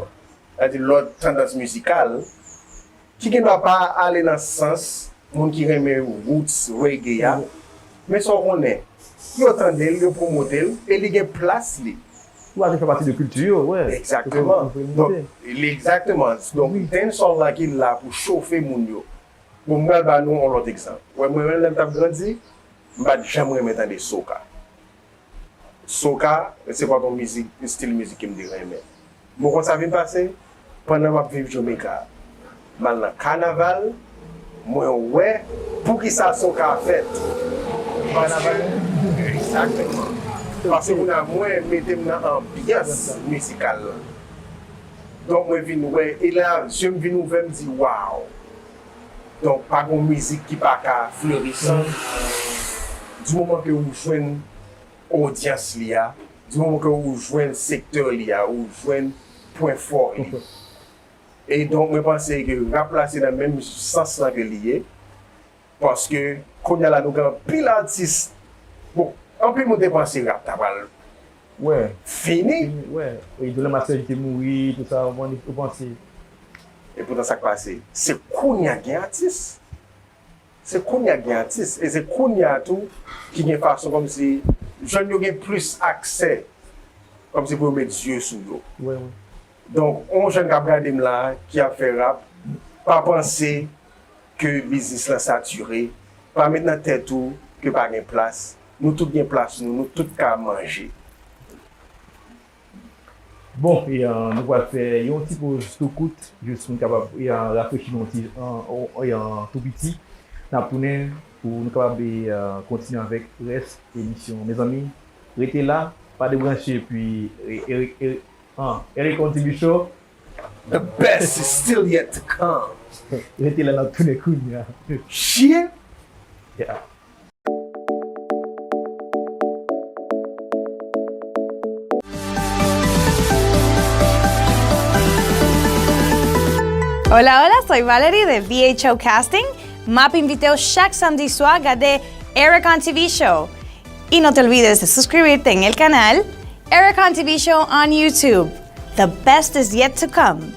sètadi lòt tandans mizikal, ki gendwa pa ale nan sans moun ki renmen roots reggae a, men sa w konnen, yo tande l, yo pwomote l, e li gen plas li. Ou pa fè pati de kilti yo, wè. Egzakteman. Donk, li egzakteman. Donk, dancehall la ki la pou chofe moun yo. Bon, m pral ba nou yon lòt egzanp. Wè, mwen menm, lè m t ap grandi, m pa t janm renmen tande soca. Soca, se pa t yon mizik, yon stil mizik ke m te renmen. Men w konn sa vin pase? Pandan m ap viv Jamaica, m al nan kanaval, mwen wè poukisa soca fèt. Paske, egzakteman. Paske kounye a mwen mete m nan anbyans mizikal la. Donk mwen vin wè, e la, zye m vin ouvè, m di, waw! Donk, pa gen mizik ki pa ka flerisan. Di moman ke ou jwenn odyans li a, di moman ke ou jwenn sektè li a, ou jwenn pwen fò li. E donk, mwen panse ke rap la se nan menm sans lan ke li ye. Paske, kounye a la, nou gen anpil atis. Bon, anpil moun te panse rap ta pral fini. Wè, e Dolan Master J te mouri, tout sa, ou panse. E poutan sa k pase, se kounye a gen atis. Se kounye a gen atis. E se kounye a tou ki gen fason kòmsi jèn yo gen plis aksè kòmsi pou yo met zye sou yo. Donk, yon jèn k ap gade m la, ki ap fè rap, pa panse ke biznis lan satire, pa met nan tèt ou ke pa gen plas. Nou tout gen plas nou, nou tout ka manje. Bon, e, e, nou pral fè yon ti poz tou kout, jis pou n kapab, e, e, rafrechi nou ti, e, e, e, tou piti. N ap tounen pou nou kapab, e, e, kontinye avèk rès emisyon. Mezanmi, rete la, pa debranche, epi, e, e, e, e, Eric on T V Show. The best is still yet to come. Rete la, n ap tounen kounye a. Chie! Yeah. Hola, hola, soy Valerie de V H O Casting. M ap envite w chak samdi swa gade Ericon T V Show. Y no te olvides de suscribirte en el canal Ericon T V Show on YouTube. The best is yet to come.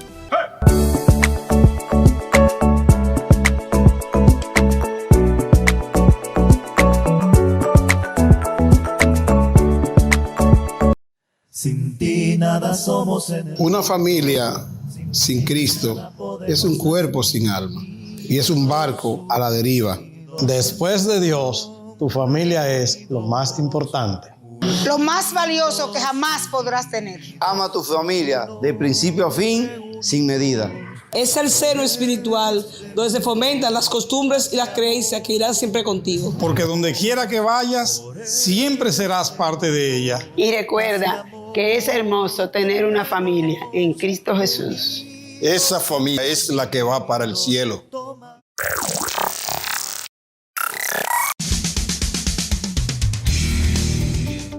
Sin ti nada somos en el... Una familia sin Cristo es un cuerpo sin alma y es un barco a la deriva. Después de Dios, tu familia es lo más importante. Lo más valioso que jamás podrás tener. Ama tu familia de principio a fin sin medida. Es el seno espiritual donde se fomentan las costumbres y las creencias que irán siempre contigo. Porque donde quiera que vayas, siempre serás parte de ella. Y recuerda que es hermoso tener una familia en Cristo Jesús. Esa familia es la que va para el cielo.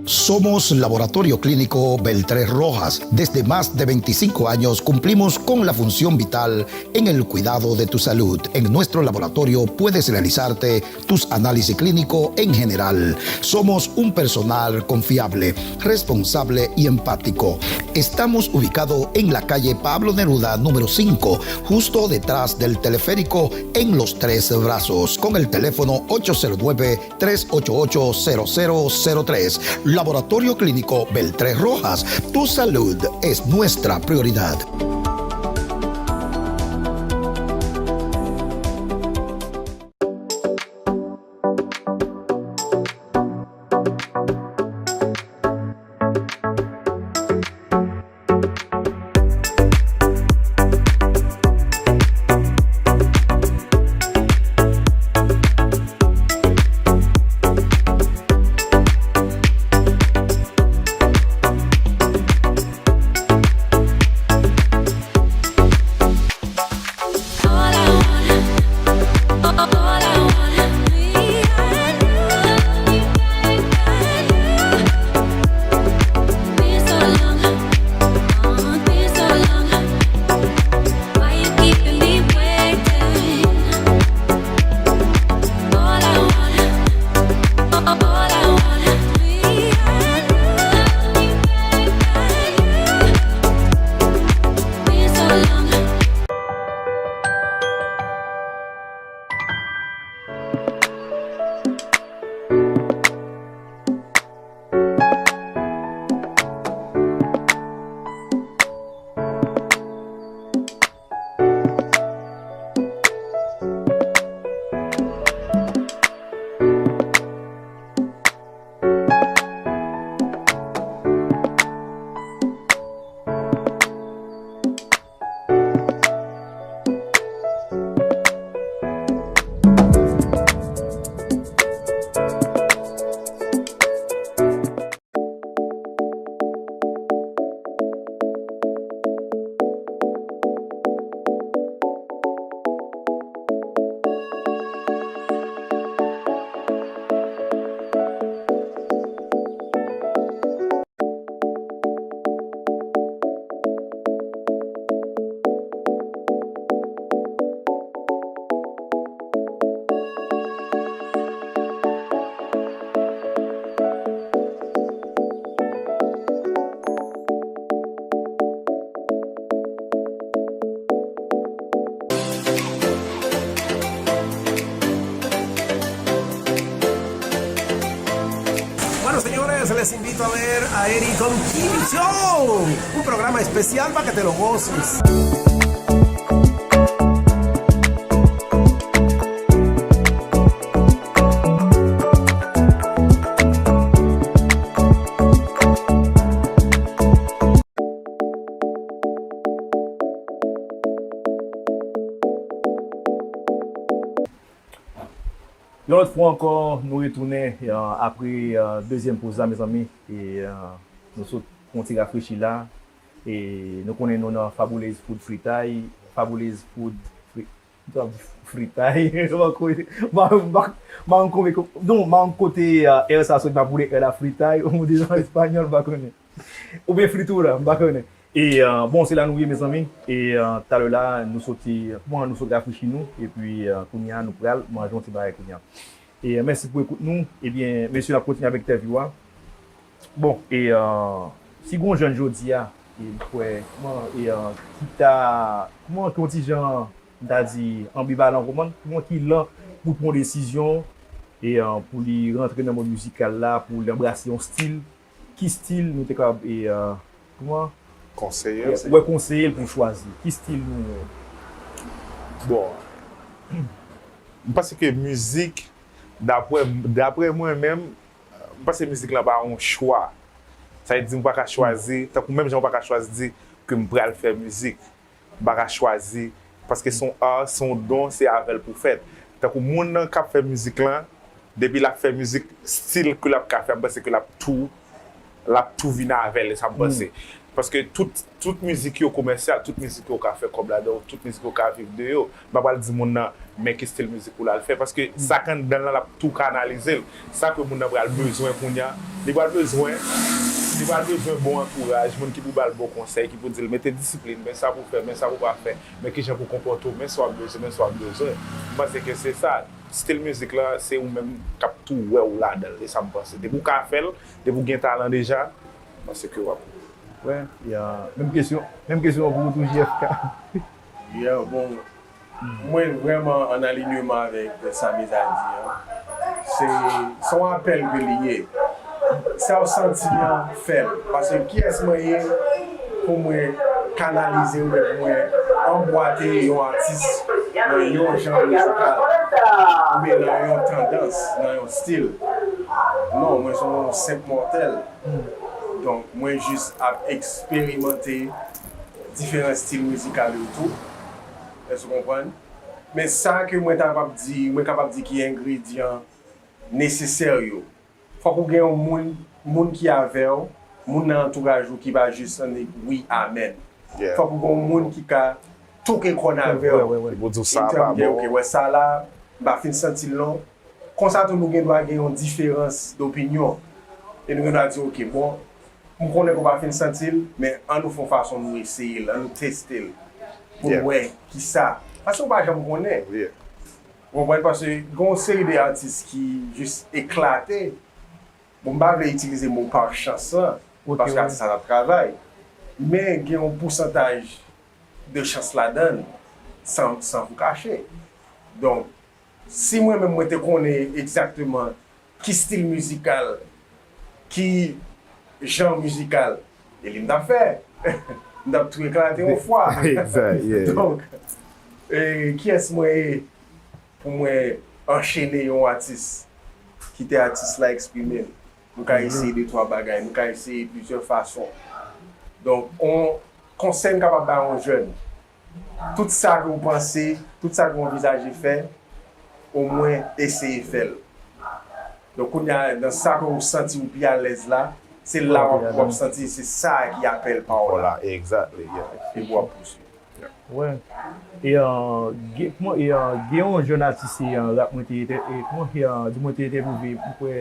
Somos Laboratorio Clínico Beltré Rojas. Desde más de veinticinco años cumplimos con la función vital en el cuidado de tu salud. En nuestro laboratorio puedes realizarte tus análisis clínico en general. Somos un personal confiable, responsable y empático. Estamos ubicados en la calle Pablo Neruda número cinco, justo detrás del teleférico en Los Tres Brazos, con el teléfono ocho cero nueve, tres ocho ocho, cero cero cero tres. Laboratorio Clínico Beltré Rojas, tu salud es nuestra prioridad. Bueno, señores, les invito a ver a Eri con T V Show, un programa especial para que te lo goces. Yon lòt fwa ankò, nou retounen, eh, apre, eh, dezyèm poz la, mezanmi. E, eh, nou sot pran ti rafrechi la. E nou konnen nou nan Fabulous Food Fritay. Fabulous Food Fri-, m t ap di fritay. M pa ko-, m pa, m pa, m pa konn konbyen ko-, non, m pa konn kote, eh, R sa soti, m pa boule R la fritay, ou di an espanyòl, m pa konnen. Oubyen fritura, m pa konnen. E, euh, bon, se la nou ye, mezanmi. E, euh, talè la, nou soti, kouman nou sot rafrechi nou. Epi, euh, kounye a, nou pral manje yon ti bagay kounye a. E, euh, mèsi pou ekout nou. Ebyen, mesye, n ap kontinye avèk entèvyou a. Bon, e, euh, si gon jèn jodi a, e, m kwè, kouman, e, euh, ki ta, kouman, ki yon ti jan, m ta di, anbivalan, kouman, kouman ki lan pou pran desizyon, e, euh, pou li rantre nan mond mizikal la, pou li anbrase yon stil, ki stil nou te kapab, e, euh, kouman? Konseye. Wè, konseye l pou chwazi. Ki stil nou? Bon, m panse ke mizik, daprè, daprè mwen menm, m panse mizik lan pa yon chwa. Sa vle di, m pa ka chwazi, tankou menm jan w pa ka chwazi di ke m pral fè mizik. M pa ka chwazi, paske se yon art, se yon don, se avè l pou fèt. Tankou moun nan k ap fè mizik lan, depi l ap fè mizik, stil ke l ap ka fè, m panse ke l ap tou, l ap tou vin avè l, e sa m panse. Paske tout, tout mizik yo komèsyal, tout mizik yo ka fè kòb ladan yo, tout mizik yo ka viv de yo. M pa pral di moun nan, men ki stil mizik pou l al fè, paske sa k anndan l lan, l ap tou kanalize l. Sa ke moun nan pral bezwen kounye a, li pral bezwen, li pral bezwen bon antouraj, moun ki pou ba l bon konsèy, ki pou di l, mete disiplin, men sa pou fè, men sa pou pa fè, men kijan pou konpòte w, men sa w ap bezwen, men sa w ap bezwen. M panse ke se sa. Stil mizik la, se ou menm k ap tou wè w ladan l, e sa m panse. Depi w ka fè l, depi w gen talan deja, m panse ke w ap. Wè, ya, menm kesyon, menm kesyon pou ou tou, J F K. Yeah, bon, mwen vrèman an alinyeman avèk sa Meza di an. Se, se yon apèl ke li ye. Sa w santi an, fè l. Paske kiyès mwen ye pou mwen kanalize oubyen pou mwen anbwate yon atis nan yon jan mizikal oubyen nan yon tandans, nan yon stil? Non, mwen se yon senp mòtèl. Donk, mwen jis ap eksperimante diferan stil mizikal yo tou. Èske w konprann? Men sa ke mwen ta kapab di, mwen kapab di ki engredyan nesesè yo. Fòk ou gen yon moun, moun ki avè w, moun nan antouraj ou ki pa jis annik wi, amèn. Yeah. Fòk ou gen yon moun ki ka touke kòn avè w. Wè, wè, wè. Li pou di w sa pa bon. Ok, wè sa la, m pa fin santi l non. Konsa tou nou gen dwa gen yon diferans dopinyon. E nou gen dwa di, ok, bon, m konnen ke w pa fin santi l, men ann nou fè yon fason nou eseye l, ann nou teste l. Pou n wè kisa. Paske w pa janm konnen. Ou konprann? Paske gen yon seri de atis ki jis eklate. Bon, m pa vle itilize mo pa chans lan, paske atis la t ap travay. Men gen yon pousantaj de chans ladan l, san, san vou kache. Donk, si mwen menm mwen te konnen egzakteman ki stil mizikal, ki jan mizikal, e li m t ap fè. M t ap tou eklate yon fwa. Exact, yeah. Donk, e, kiyès mwen ye pou mwen anchene yon atis, kite atis la eksprime l? Nou ka eseye de twa bagay, nou ka eseye plizyè fason. Donk, on konsèy m kapab bay yon jèn, tout sa ke w panse, tout sa ke w anvizaje fè, omwen eseye fè l. Donk, kounye a, nan sa ke w santi w pi alèz la, se la w ap, w ap santi se sa ki apèl pa w la. Exactly, yeah. Epi w ap pouswiv. Wè. E, euh, gen, kòman, e, euh, gen yon jèn atis, e, euh, rap mwen te, te, e, kòman, e, euh, di mwen te entèvyouve, m kwè,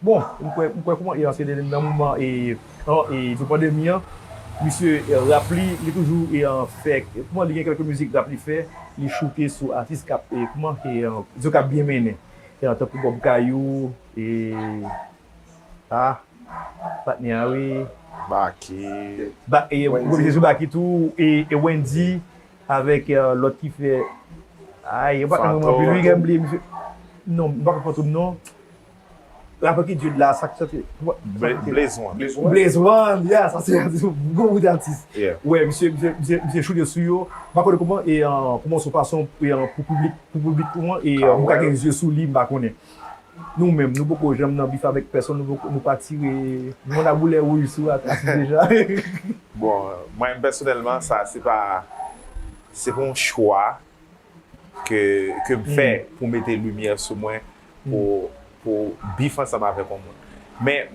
bon, m kwè, m kwè kòman, e, euh, se de, nan moman, e, an, e, de pandemi an, misye, e, rap li, li toujou, e, euh, fè, kòman, li gen kèlke mizik rap li fè, li choute sou atis k ap, e, kòman, e, euh, di yo k ap byen mennen. E, euh, tankou Bob Kayou, e, ah, patnè a, wi. Baky. Ba, e, Wendy. Oblije sou Baky tou, e, e Wendy, avèk, e, lòt ki fè, ay, yo pa ka menm anpil, wi, gen bliye, misye. Non, m pa konn Fantom, non. Rapè ki di la, sa ki sòti. Bla-, Blaze One. Blaze One. Blaze One, yeah, sa se gwo bout atis. Yeah. Wè, misye, misye, misye, misye choute sou yo. M pa konnen kòman, e, e, kòman se yon fason, e, e, pou piblik, pou piblik, kòman, e, e, pou ka gen zye sou li, m pa konnen. Nou menm, nou poko janm nan bif avèk pèsonn, nou poko, nou pa tire moun a boulè wouj sou atis deja. Bon, mwen menm pèsonèlman, sa se pa, se pa yon chwa ke, ke m fè pou mete limyè sou mwen, pou, pou bif ansanm avèk yon moun. Men,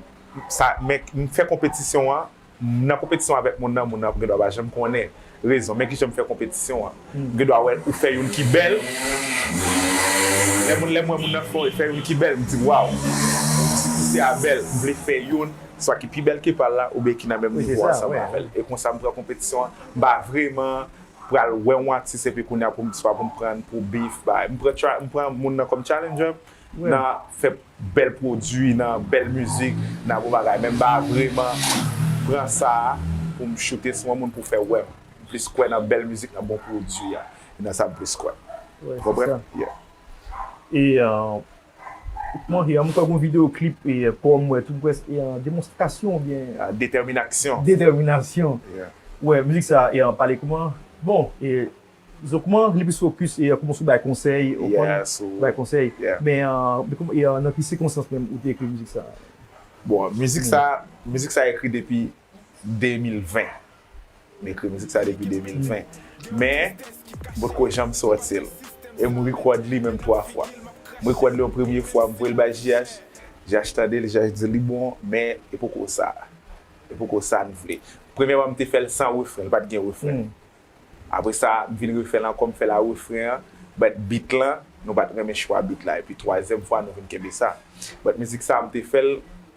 sa, men m fè konpetisyon an, nan konpetisyon avèk moun nan, moun nan gen dwa pa janm konnen rezon. Men kijan m fè konpetisyon an. M gen dwa wè ou fè youn ki bèl. Lè moun, lè m wè moun nan fè, fè youn ki bèl, m di, "Waw, ti, ti Avè l, m vle fè youn swa ki pi bèl ke pa l la, oubyen ki nan menm nivo ansanm avè l. E konsa m pran konpetisyon an, m pa vrèman pral wè yon atis epi kounye a pou m swa pou m pran l pou beef, bay. M pran, m pran moun nan kòm challenger, nan fè bèl pwodui, nan bèl mizik, nan bon bagay. Men m pa vrèman pran sa pou m choute sou yon moun pou fè wè m. M plis kwè nan bèl mizik, nan bon pwodui a. E nan sa m plis kwè. Ou konprann? Yeah. E, uh, kòman, e, m kwè gon videyo klip e, pa w m wè tou, m kwè, e, uh, demonstrasyon oubyen. Detèminaksyon. Detèminaksyon. Wè, mizik sa, e, uh, pale kòman? Bon, e, Zo, kòman li plis fokis e kòman sou bay konsèy, ou konn bay konsèy. Men e nan ki sikonstans menm ou te ekri mizik sa? Bon, mizik sa, mizik sa ekri depi de mil ven. M ekri mizik sa depi de mil ven. Men m potko janm sòti l. E m record li menm twa fwa. M record li yon premye fwa, m voye l bay J H. J H tande l, J H di li bon, men e poko sa. E poko sa n vle. Premyèman, m te fè l san refren, li pa t gen refren. Apre sa, m vin refè l ankò, m fè l a refren an. But beat lan, nou pa t renmen chwa beat la. Epi twazyèm fwa, nou vin kenbe sa. But mizik sa, m te fè l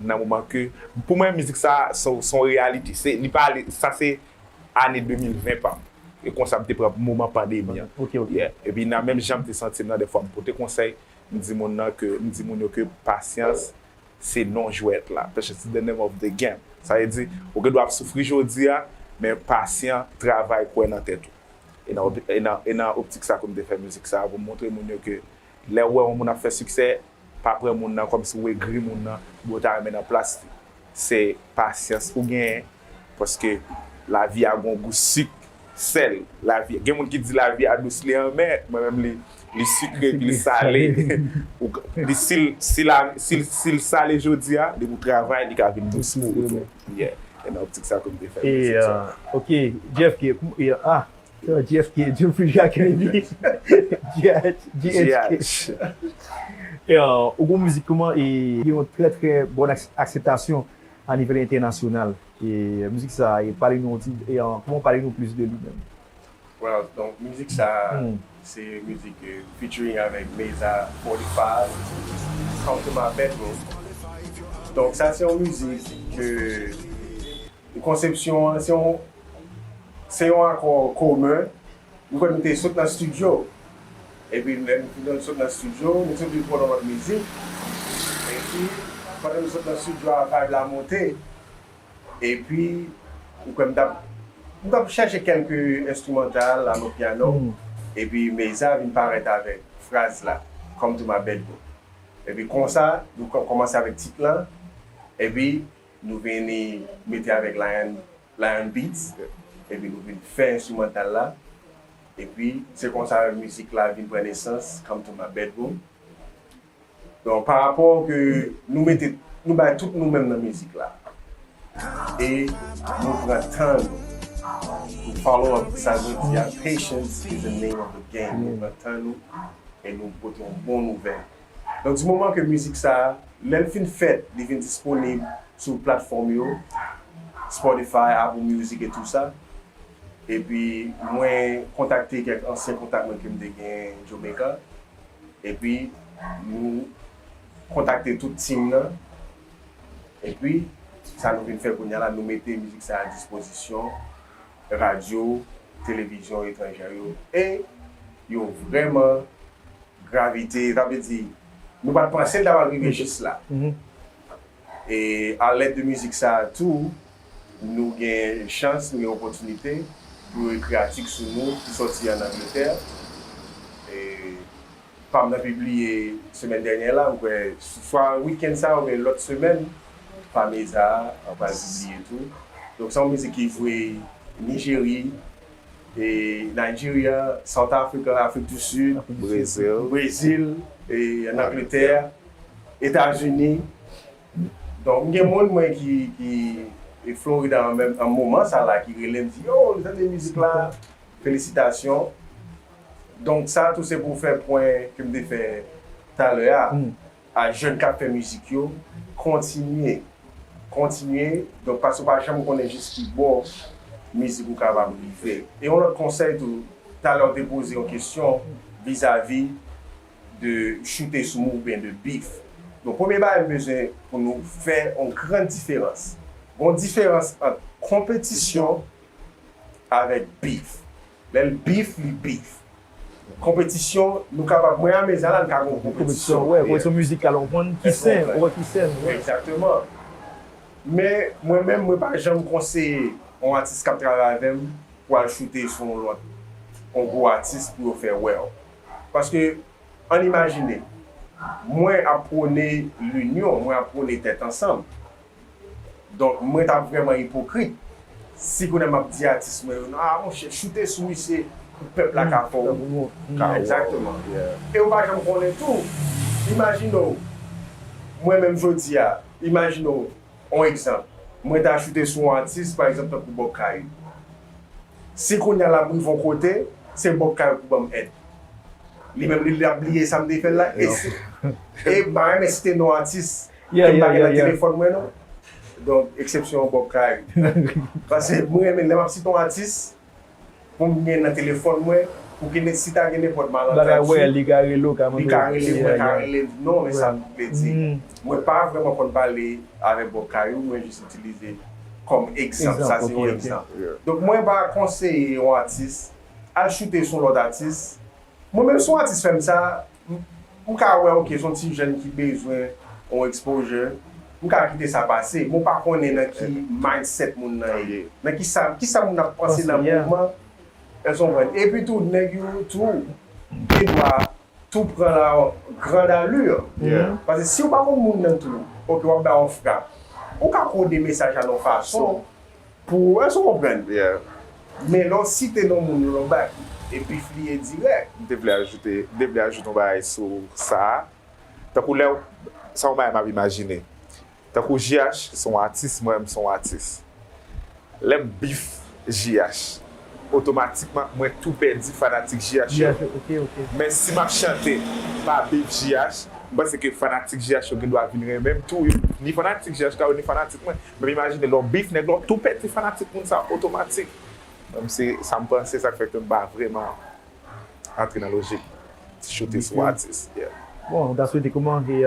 nan moman ke, pou mwen, mizik sa, se yon, se yon reyalite. Se, li pa, sa se ane de mil ven pa m. E konsa, m te pran moman pandemi an. Yeah. Epi nan menm jan m te santi m nan, dèfwa m pote konsèy, m di moun nan ke, m di moun yo ke pasyans, se non jwèt la. Patience is the name of the game. Sa vle di, ou gen dwa ap soufri jodi a, men pasyan, travay, kwè nan tèt ou. E nan, e nan, e nan optik sa ke m te fè mizik sa, pou m montre moun yo ke lè w wè yon moun ap fè siksè, pa pran moun nan kòmsi w egri moun nan, oubyen w ta renmen nan plas li. Se pasyans pou genyen, paske lavi a gon gou sik, sèl. Lavi, gen moun ki di lavi a dous, li anmè, mwen menm li, li sikre epi li sale. Li, si l, si l, si l, si l sale jodi a, depi w travay, li ka vin dous pou ou tou. Yeah. E nan optik sa ke m te fè mizik sa. Ok, Jeff K, ah, Jeff K, Jeffrey Jacques Kennedy. G H, G H K. Ou gon mizik kòman e gen yon trè trè bòn akseptasyon a nivel entènasyonal. E mizik sa, e pale nou yon ti, e kòman pale nou plis de li menm? Well, donk mizik sa, se mizik featuring avèk Meza forty-five, Come to My Bedroom. Donk sa se yon mizik ke konsepsyon an, se yon, se yon akò komen. Nou kwè nou te sot nan estidyo. Epi lè nou fin sot nan estidyo, nou te vin pran yon lòt mizik. Epi pandan nou sot nan estidyo a, vibe la monte. Epi ou kwè m t ap, m t ap chèche kèlke enstrimantal, ano pyano. Epi Meza vin parèt avèk fraz la, Come to my bedroom. Epi konsa, nou kòmanse avèk tit lan. Epi nou vini mete avèk Lion, Lion Beats, epi nou vin fè enstrimantal la. Epi se konsa mizik la vin pran nesans, Come to My Bedroom. Donk pa rapò ke nou mete, nou bay tout nou menm nan mizik la. E nou pran tan nou. Nou follow up sa nou di a, patience is the name of the game. Nou pran tan nou e nou pote yon bon nouvèl. Donk di moman ke mizik sa, lè l fin fèt, li vin disponib sou platfòm yo, Spotify, Apple Music e tou sa. Epi mwen kontakte kèk ansyen kontak mwen ke m te gen Jamaica. Epi nou kontakte tout team nan. Epi sa nou vin fè kounye a la, nou mete mizik sa a dispozisyon radyo, televizyon etranjè yo. E yo vrèman gravite, sa vle di, nou pa t panse l ta pral rive jis la. E a lèd de mizik sa a tou, nou gen chans, nou gen opòtinite pou yo ekri atik sou nou ki sòti ann Angletè. E pa m nan pibliye semèn dènyè la, m kwè swa wikenn sa a oubyen lòt semèn, pa Meza a, an pral pibliye tou. Donk se yon mizik ki voye Nijeri, e Nigeria, South Africa, Afrik di Sid, Brezil, e ann Angletè, Etazini. Donk m gen moun mwen ki, ki e Florida an menm, an moman sa la ki rele m di, yo, li tande mizik la, felisitasyon. Donk sa tou se pou fè pwen ke m te fè talè a, a jèn k ap fè mizik yo, kontinye, kontinye, donk paske w pa janm konnen jis ki bò mizik ou kapab rive. E yon lòt konsèy tou, talè w te poze yon kesyon vizavi de choute sou mwen oubyen de beef. Donk, premye bagay m bezwen pou nou fè yon gran diferans. Gon diferans ant konpetisyon avèk bif. Lè l bif, li bif. Konpetisyon, nou kapab, mwen a mezan la, n ka gen yon konpetisyon. Konpetisyon, wè, konpetisyon mizikal, ou konprann ki sen, ou wè ki sen, wè. Egzakteman. Men, mwen menm, mwen pa janm konseye yon atis k ap travay avè m pou al choute sou yon lòt, yon gwo atis pou yo fè wè w. Paske, ann imajine, mwen ap pwone linyon, mwen ap pwone tèt ansanm. Donk, mwen t ap vrèman ipokrit si kounye a m ap di atis mwen yo, "Non, a, monchè, choute sou misye pou pèp la ka fè w." Egzakteman. E ou pa janm konnen tou. Imajine w, mwen menm jodi a, imajine w, yon egzanp, mwen ta choute sou yon atis, pa egzanp, tankou Bob Kayou. Si kounye a l ap rive yon kote, se Bob Kayou pou ban m èd. Li menm, li, l ap bliye sa m te fè l la. E si, e m pa renmen site non atis ke m pa gen nan telefòn mwen, non. Donk, eksepsyon Bob Kayou. Paske mwen renmen, lè m ap site yon atis, pou m gen nan telefòn mwen, pou gen, si ta gen nenpòt malantandi, li ka rele w, li ka rele mwen, ka rele m, non, men sa m vle di. Mwen pa vrèman konn pale avèk Bob Kayou, mwen jis itilize kòm egzanp, sa se yon egzanp. Donk, mwen pa konseye yon atis al choute sou yon lòt atis. Mwen menm, si yon atis fè m sa, m, m ka wè, ok, se yon ti jèn ki bezwen yon exposure, m ka kite sa pase, men w pa konnen nan ki mindset moun nan ye. Nan ki sa, ki sa moun ap panse nan moman, èske w konprann? Epi tou, nèg yo tou, gen dwa tou pran la grande allure. Paske si w pa konn moun nan tou, ok, w ap bay yon frap. Ou ka kode mesaj la nan yon fason, pou, èske w konprann? Men lè w site non moun yo, lè w bay, e bif li ye dirèk. M te vle ajoute, m te vle ajoute yon bagay sou sa a. Tankou lè w, sa yon bagay m ap imajine. Tankou J H, se yon atis, mwen menm se yon atis. Lè m bif J H, otomatikman, mwen tou pèdi fanatik J H yo. Men si m ap chante, m pa bif J H, m panse ke fanatik J H yo gen dwa vin renmen m tou. Ni fanatik J H la yo, ni fanatik mwen. Men imajine lè w bif nèg la, w tou pèdi fanatik moun sa otomatik. Menm se sa m panse, sa k fè ke m pa vrèman antre nan lojik choute sou atis. Bon, nou ta swete kòman e,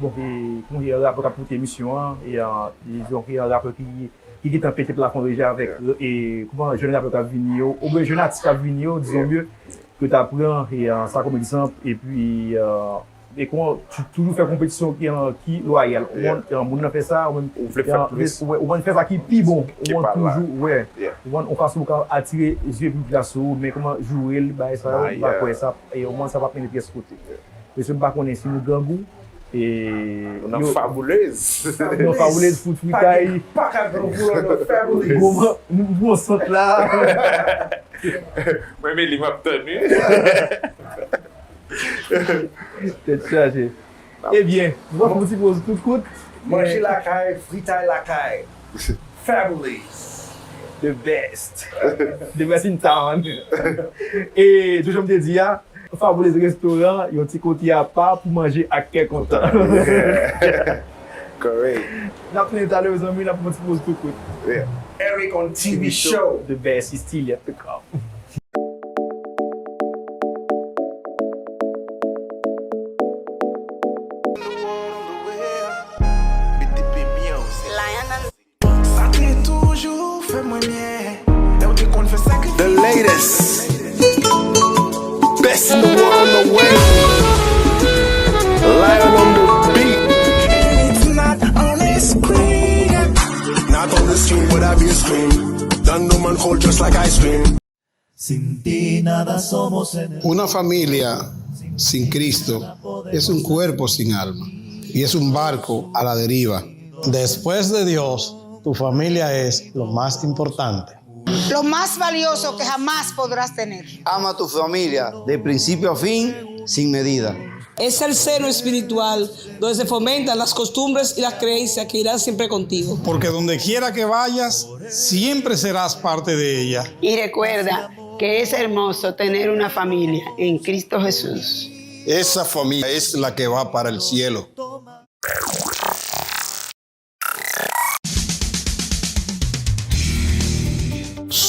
bon, e, kòman e rapè k ap pote emisyon an, e, e, dizon ke rapè ki, ki gentan pete plafon deja avèk, e, kòman jèn rapè k ap vini yo, oubyen jèn atis k ap vini yo, dizon mye, ke w ta pran, e, sa kòm egzanp, epi, e, e kòman, tou-, toujou fè konpetisyon ki, ki lwayal. Ou konn, moun nan fè sa, ou menm, ou vle fè plis. Ou, ou konn fè sa ki pi bon. Ou konn toujou, wè. Ou konn, yon fason pou ka atire zye piblik la sou ou, men kòman joure l, bagay sa yo, m pa kwè sa, e, ou konn sa p ap mennen pyès kote. Mesye, m pa konnen si nou grangou, e, nou nan Fabuleuse. Nou nan Fabuleuse, fout fritay. Pa ka grangou, nou nan Fabuleuse. Gwo, nou, nou pran sant la. Mwen, men li, m ap tann, wi. Tèt chaje. Ebyen, nou pral fè yon ti poz tout kout. Manje lakay, fritay lakay. Fabuleuse. The best. The best in town. E, tou jan m te di a, Fabuleuse Restaurant, yon ti kote apa pou manje ak kè kontan. Correct. N ap tounen talè, mezanmi, n ap fè yon ti poz tout kout. Eric on T V show. The best is still yet to come. Sa te toujou fè mwen byen. Lè w te konn fè sakrifis. The latest. Best in the world on the way. Lion on the beat. It's not on the screen. Not on the screen, but I be a scream. Thunderman cold just like ice cream. Sin ti nada somos en el... Una familia sin Cristo es un cuerpo sin alma y es un barco a la deriva. Después de Dios, tu familia es lo más importante. Lo más valioso que jamás podrás tener. Ama tu familia de principio a fin sin medida. Es el seno espiritual donde se fomentan las costumbres y las creencias que irán siempre contigo. Porque donde quiera que vayas, siempre serás parte de ella. Y recuerda que es hermoso tener una familia en Cristo Jesús. Esa familia es la que va para el cielo.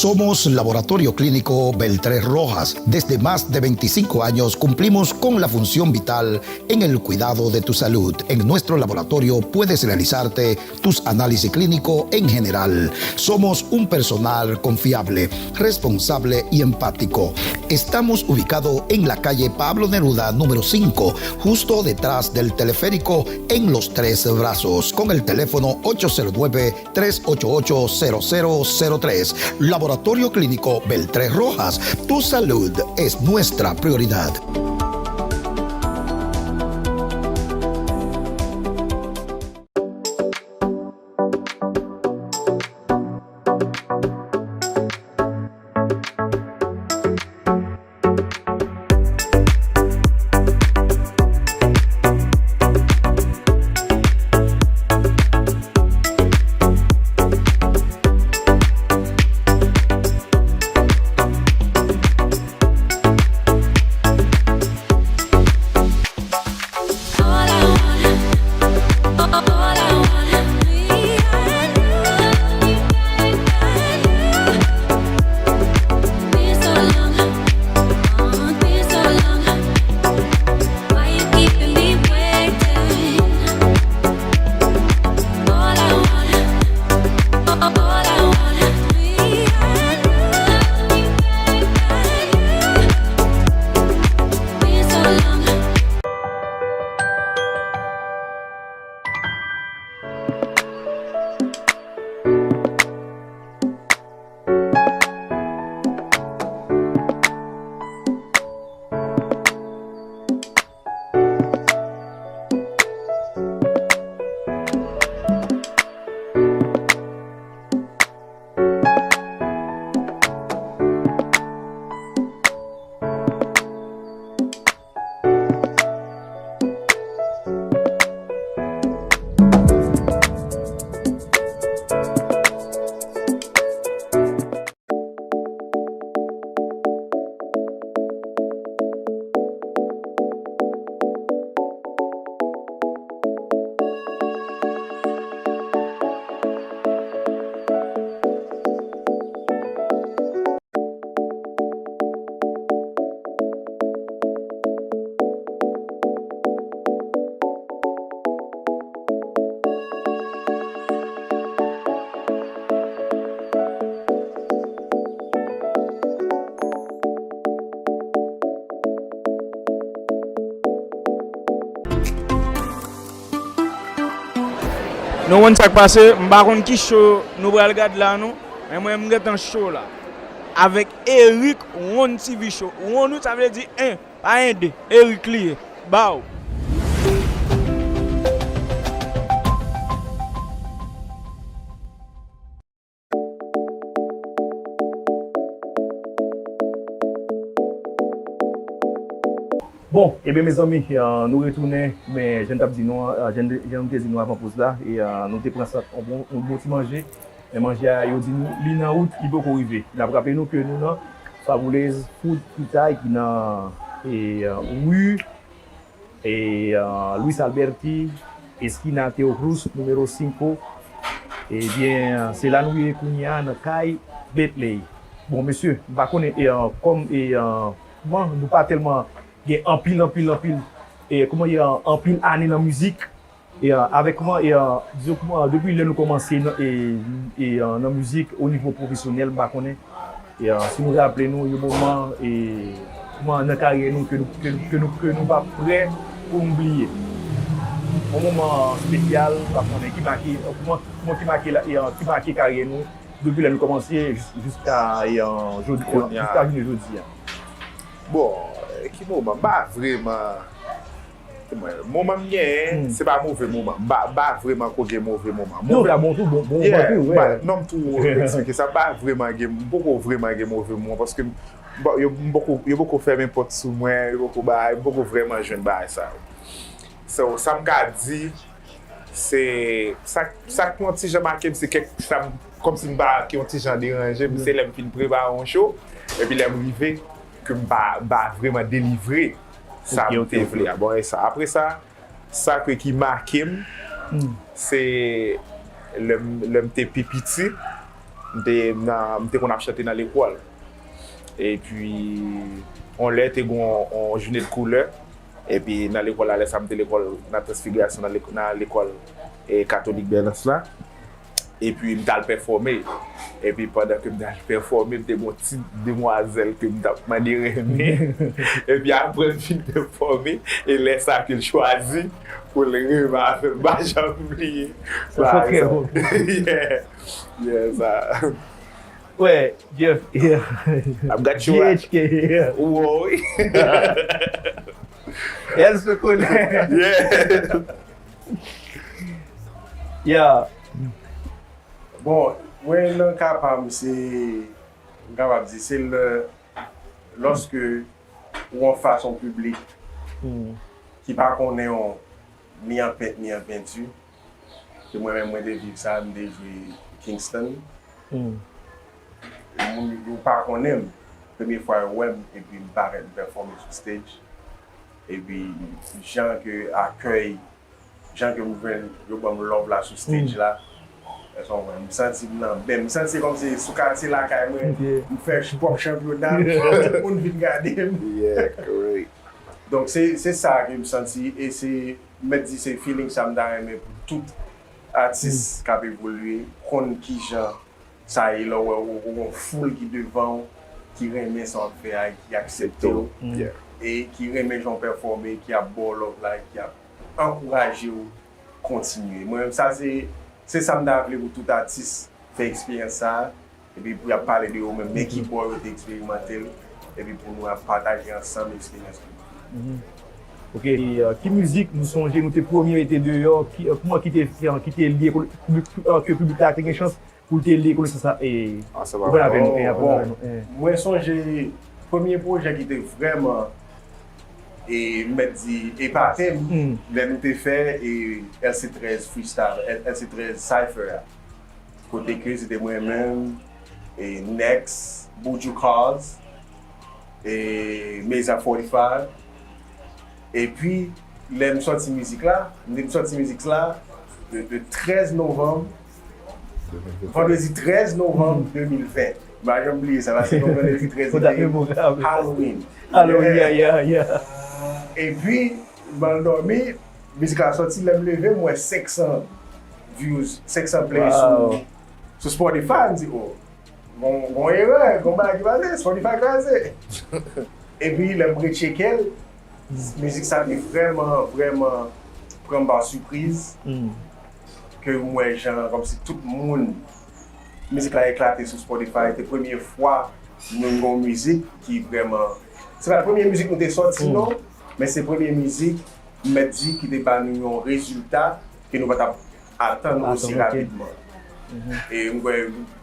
Somos Laboratorio Clínico Beltré Rojas. Desde más de veinticinco años cumplimos con la función vital en el cuidado de tu salud. En nuestro laboratorio puedes realizarte tus análisis clínicos en general. Somos un personal confiable, responsable y empático. Estamos ubicados en la calle Pablo Neruda número cinco, justo detrás del teleférico en Los Tres Brazos, con el teléfono ocho cero nueve, tres ocho ocho, cero cero cero tres. Laboratorio Clínico Beltré Rojas, tu salud es nuestra prioridad. Nou konn sa k pase, m pa konn ki show nou pral gad la non, men mwen m gentan cho la. Avèk Eric Ron T V Show. Ron wi, sa vle di en, pa en de. Eric li ye. Baw. Bon, ebyen, mezanmi, eh, nou retounen, men jan n t ap di nou an, eh, jan n te, jan nou te di nou avan poz la, e, eh, nou te pran sa, yon bon, yon bon ti manje, men manje a, yo di nou, li nan wout, li poko rive. N ap raple nou ke nou nan Faboulez Food Fritay ki nan, e, eh, ri E, ah, Luis Alberti, eskina Teo Cruz, nimewo senk. Ebyen, se la nou ye kounye a nan kay Bentley. Bon, mesye, m pa konnen, e, ah, kòm, e, ah, kòman nou pa tèlman gen anpil, anpil, anpil, e, kòman, e, ah, anpil ane nan mizik, e, ah, avèk kòman, e, ah, dizon kòman, depi lè nou kòmanse nan, e, e, ah, nan mizik o nivo pwofesyonèl, m pa konnen. E, ah, si nou raple nou yon moman, e, moman nan karyè nou ke nou, ke, ke nou, ke nou pa prè pou nou bliye. Yon moman espesyal, m pa konnen, ki make, moman, moman ki make la, e, ah, ki make karyè nou, depi lè nou kòmanse jis-, jiska, e, ah, jodi, kounye a, jiska jounen jodi a. Bon, e, ki moman? M pa vrèman Moman m genyen, hmm, se pa move moman. M pa, m pa vrèman ko gen move moman. Non, move, ta bon tou, bon, bon, yeah, moman tou, m pa, wè, non, m tou eksplike sa. M pa vrèman gen, m poko vrèman gen move moman, paske m, m pa, yo, m poko, yo poko fèmen pòt sou mwen, yo poko bay, m poko vrèman jwenn bagay sa yo. So, sa m ka di, se, sa, sa k yon ti jan make m, se kèk, sa m, kòmsi m pa, ki yon ti jan deranje m, hmm, se lè m fin prepare yon show, epi lè m rive, ke m pa, m pa vrèman delivre sa, ok, m te, ok, vle a. Bon, e sa. Apre sa, sa ke ki make m, hmm, se lè m, lè m te pi piti, M te, nan, m te konn ap chante nan lekòl. Epi, yon lè, te gen yon, yon jounen de koulè. Epi, nan lekòl la, lè sa, m te lekòl nan Transfigurasyon, nan lek-, nan lekòl, e, katolik Bèlans la. Epi, m t al pèfòme. Epi, pandan ke m t al pèfòme, m te gen yon ti demwazèl ke m t ap mande renmen. Epi, apre m fin pèfòme, e lè sa ke l chwazi pou l renmen avè m, m pa janm bliye. Sa sòt trè bon. Yeah. Yeah, sa. Ouais, Jeff, yeah. I've got you right. G H K, yeah. Woy. Yes, je connais. Yeah. Yeah. Bon, mwen nan ka pa m, se, m kapab di, se lè, lòske ou anfas yon piblik Hmm. ki pa konnen w ni an pent ni an penti, ke mwen menm mwen te viv sa, m te jwe Kingston. Hmm. Moun yo pa konnen m. Premye fwa yo wè m, epi m parèt, m pèfòme sou stage. Epi jan ke akèy, jan ke m jwenn, yo ban m love la sou stage la. Èske w konprann? M santi m nan ben, m santi se kòmsi sou katye lakay mwen, Yeah. m fè pwòp chanpyona, tout moun vin gade m. Yeah, great. Donk se, se sa ke m santi, e se, m mèt di se feeling sa m ta renmen pou tout atis k ap evolye, konn kijan sa ye lè w wè w gen yon foul ki devan w, ki renmen sa w ap fè a, ki aksepte w, Yeah. e ki renmen jan w pèfòme, ki ap ba w love la, ki ap ankouraje w kontinye. Mwen menm, sa se, se sa m ta vle pou tout atis fè eksperyans sa a, epi pou y ap pale de yo menm, men ki bò yo te eksperimante l, epi pou nou ap pataje ansanm eksperyans nou. Ok. E, euh, ki mizik nou sonje nou te premye mete deyò, ki, euh, kouman ki te, ki, ki te lye, ke piblik la te gen chans pou l te lye konesans sa, e, Ah, sa va. ou konn avè nou, e, Bon, aprann avè nou. E. Mwen sonje premye pwojè ki te vrèman, e, m mèt di, epate m, Hmm. lè nou te fè, e, L C trèz Freestyle, L C trèz Cypher a. Kote ke se te mwen menm, e, Nex, Buju Cause, e, Meza forty-five. Epi, lè m sòti mizik la, m te sòti mizik la de, de trèz novanm, vandredi trèz novanm de mil ven. M pa janm bliye sa, paske se yon vandredi trèz Fò dat memorab. Halloween. Halloween, yeah, yeah, yeah. Epi, m al dòmi, mizik la sòti, lè m leve, m wè senk san views, senk san play Wow. sou, sou Spotify, m di, oh, gon, gon erè, gon bagay ki pase, Spotify kraze. Epi, lè m retcheke l, mizik sa te vrèman, vrèman pran m pa sipriz, Hmm. ke m wè jan, kòmsi tout moun, mizik la eklate sou Spotify, te premye fwa nou gen yon mizik ki vrèman, se pa premye mizik nou te sòti, non, men se premye mizik, m mèt di, ki te ba nou yon rezilta ke nou pa t ap atann Atann, osi ok. rapidman. E m kwè,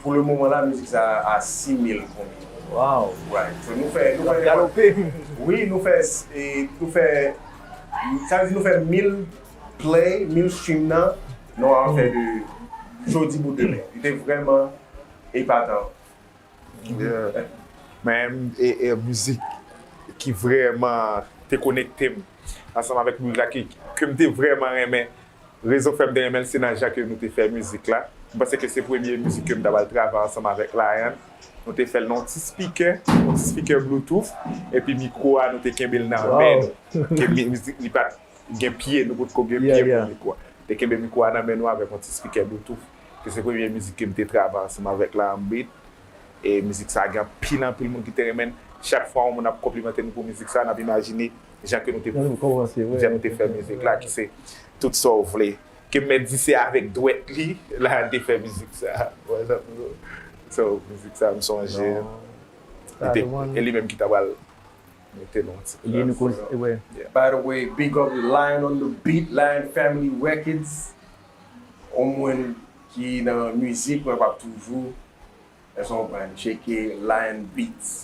pou le moman la, mizik sa a sis mil konbyen. Wow. Right. So, nou fè, nou fè, Galope. Wi, nou fè, e, nou fè, sa vle di nou fè mil play, mil stream nan, nou an fè de jodi pou demen. Li te vrèman epatan. Yeah. Men, e, e, mizik ki vrèman te konekte m ansanm avèk mizik la, ki, ke m te vrèman renmen. Rezon fè m te renmen l, se nan jan ke nou te fè mizik la. M panse ke se premye mizik ke m t ap al travay ansanm avèk Lion. Nou te fè l nan yon ti spikè, yon ti spikè Bluetooth, epi mikwo a, nou te kenbe l nan men nou. Ke mi-, mizik, li pa t gen pye, nou potko gen pye pou mikwo a. Te kenbe mikwo a nan men nou avèk yon ti spikè Bluetooth. Ke se premye mizik ke m te travay ansanm avèk Lion Beat. E mizik sa gen anpil, anpil moun ki te renmen l. Chak fwa yon moun ap konplimante nou pou mizik sa, n ap imajine jan ke nou te, jan nou te fè mizik la, ki se Tout sa w vle. Ke m mèt di se avèk dwèt li, Lion te fè mizik sa. Wè sa m di w? So, mizik sa, m sonje. Li te, e li menm ki ta pral mete nou yon ti plas. By the way, big up Lion on the Beat, Lion Family Records. Yon moun ki nan mizik, mwen p ap toujou. Èske w konprann? Tcheke Lion Beats.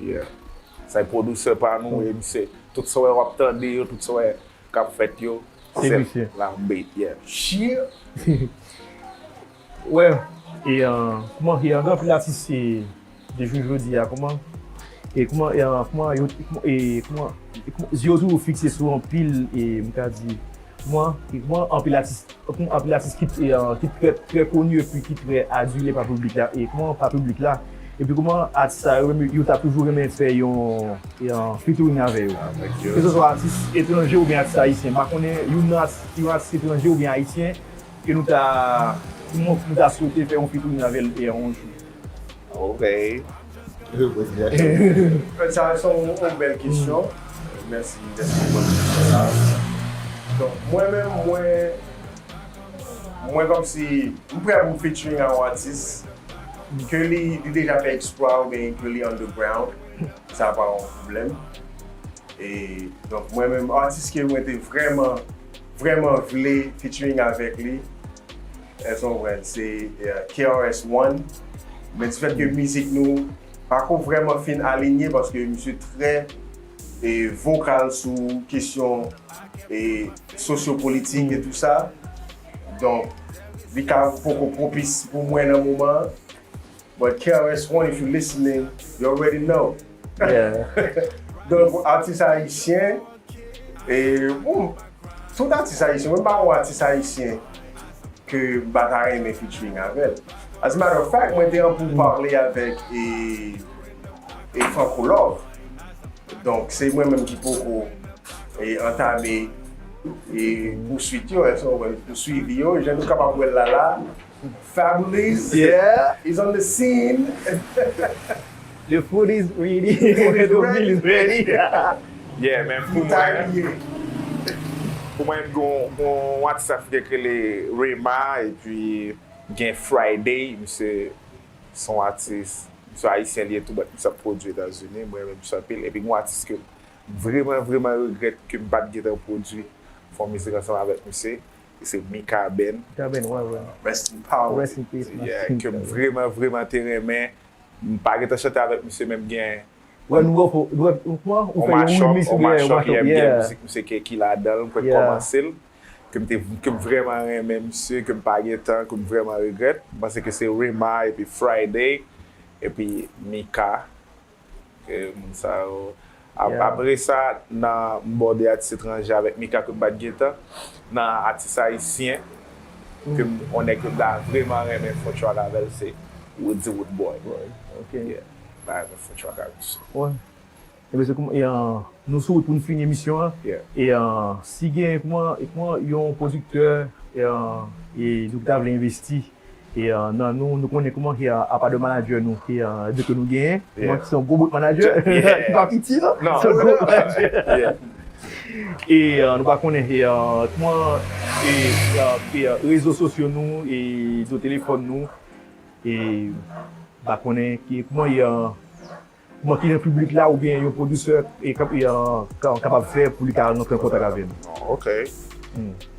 Yeah. Sa e pwodisè pa nou, e misye, tout sa w wè w ap tande yo, tout sa w wè k ap fèt yo, se misye. Lion Beat, yeah. Shit. Wè, e, euh, kòman, e, gen anpil atis, e, de jou jodi a, kòman, e, kòman, e, euh, kòman yo, e, kòman, e, kòman, zye yo toujou fikse sou anpil, e, m ka di, Kòman, kòman anpil atis, kòman anpil atis ki, e, ki trè, trè koni epi ki trè adile pa piblik la, e kòman pa piblik la, epi kòman atis sa yo menm yo ta toujou renmen fè yon, yon featuring avè yo. Ke se swa atis etranje oubyen atis ayisyen. M pa konnen youn nan atis, yon atis etranje oubyen ayisyen ke nou ta, nou, nou ta swete fè yon featuring avè l e yon jou. Ok. Sa se yon bèl kesyon. Mèsi, mèsi pou kesyon sa. Donk, mwen menm, mwen, mwen kòmsi, m prè pou featuring a yon atis ke li, li deja fè eksplwa oubyen ke li underground. Sa pa yon pwoblèm. E, donk, mwen menm, atis ke mwen te vrèman, vrèman vle featuring avèk li, èske w konprann, se K R S One. Men difèt ke mizik nou pako vrèman fin alinye paske misye trè e, vokal sou kesyon e, sosyopolitik e tou sa. Donk, li ka poko pwopis pou mwen nan moman an. But K R S One, if you listening, you already know. Yeah. Donk, atis ayisyen, e, bon, tout atis ayisyen, mwen pa yon atis ayisyen ke m pa ta renmen featuring avè l. As a matter of fact, mwen te an pou pale avèk e, e Franco Love. Donk, se mwen menm ki poko e, antame e, pouswit yo, èske w konprann, pouswivi yo, jan nou kapab wè l la la. Fabulous Yeah. is on the scene. The food is ready. Food is The meal is ready. Yeah, men pou Sa mwen, liye. Pou mwen, gon, gon atis afriken ki rele Rema, epi gen Friday, misye se yon atis, misye ayisyen li ye tou, but misye ap pwodui Etazini, mwen renmen misye anpil. Epi gon atis ke m vreman, vreman regrèt ke m pa t gentan pwodui fè yon mizik ansanm avèk misye, e se Mika Ben. Gaben, wè, wè. Rest in power. Rest in peace. Yeah, ke m vreman, vreman te renmen. M pa gentan chante avèk misye, men m gen Wè, nou wè, nou wè, ou fè on yon mashup, remix, on wè, mashup, yeah, m gen yeah. Mizik misye ke Kila dan l, m kwè Yeah. kòmanse l. Ke m te, ke m vreman renmen misye, ke m pa gentan, ke m vreman regrèt. M panse ke se Rema, epi Friday, epi Mika. Ke moun sa yo. Ap- Yeah. Apre sa, nan m bò de atis etranje avèk Mika ke m pa t gentan. Nan atis ayisyen, ke m, on nèg ke m ta vreman renmen fè yon track avè l, se Woody Woodboy. Ok. Yeah. M ta renmen fè yon track avè misye. Wè. Ebyen, se kòman, e, an, nou sou wout pou n fini emisyon an. Yeah. E, an, si gen, kòman, e, kòman yon pwodiktè, e, an, e, nou ta vle envesti, e, an, nan nou, nou konnen kòman, e, an, apa de manager nou, e, an, de ke nou genyen, kòman Yeah. ki se yon gwo bout manager, Yeah. ki pa piti, non? Non. Se yon gwo bout manager. Yeah. E, an, nou pa konnen, e, an, kòman, e, e, e, rezo sosyo nou, e, do telefòn nou, e, pa konnen ki, kòman, e, an, kòman ki nan piblik la oubyen yon pwodisè e kap-, e, an, ka- kapab fè pou li ka rantre an kontak avè nou. Ok.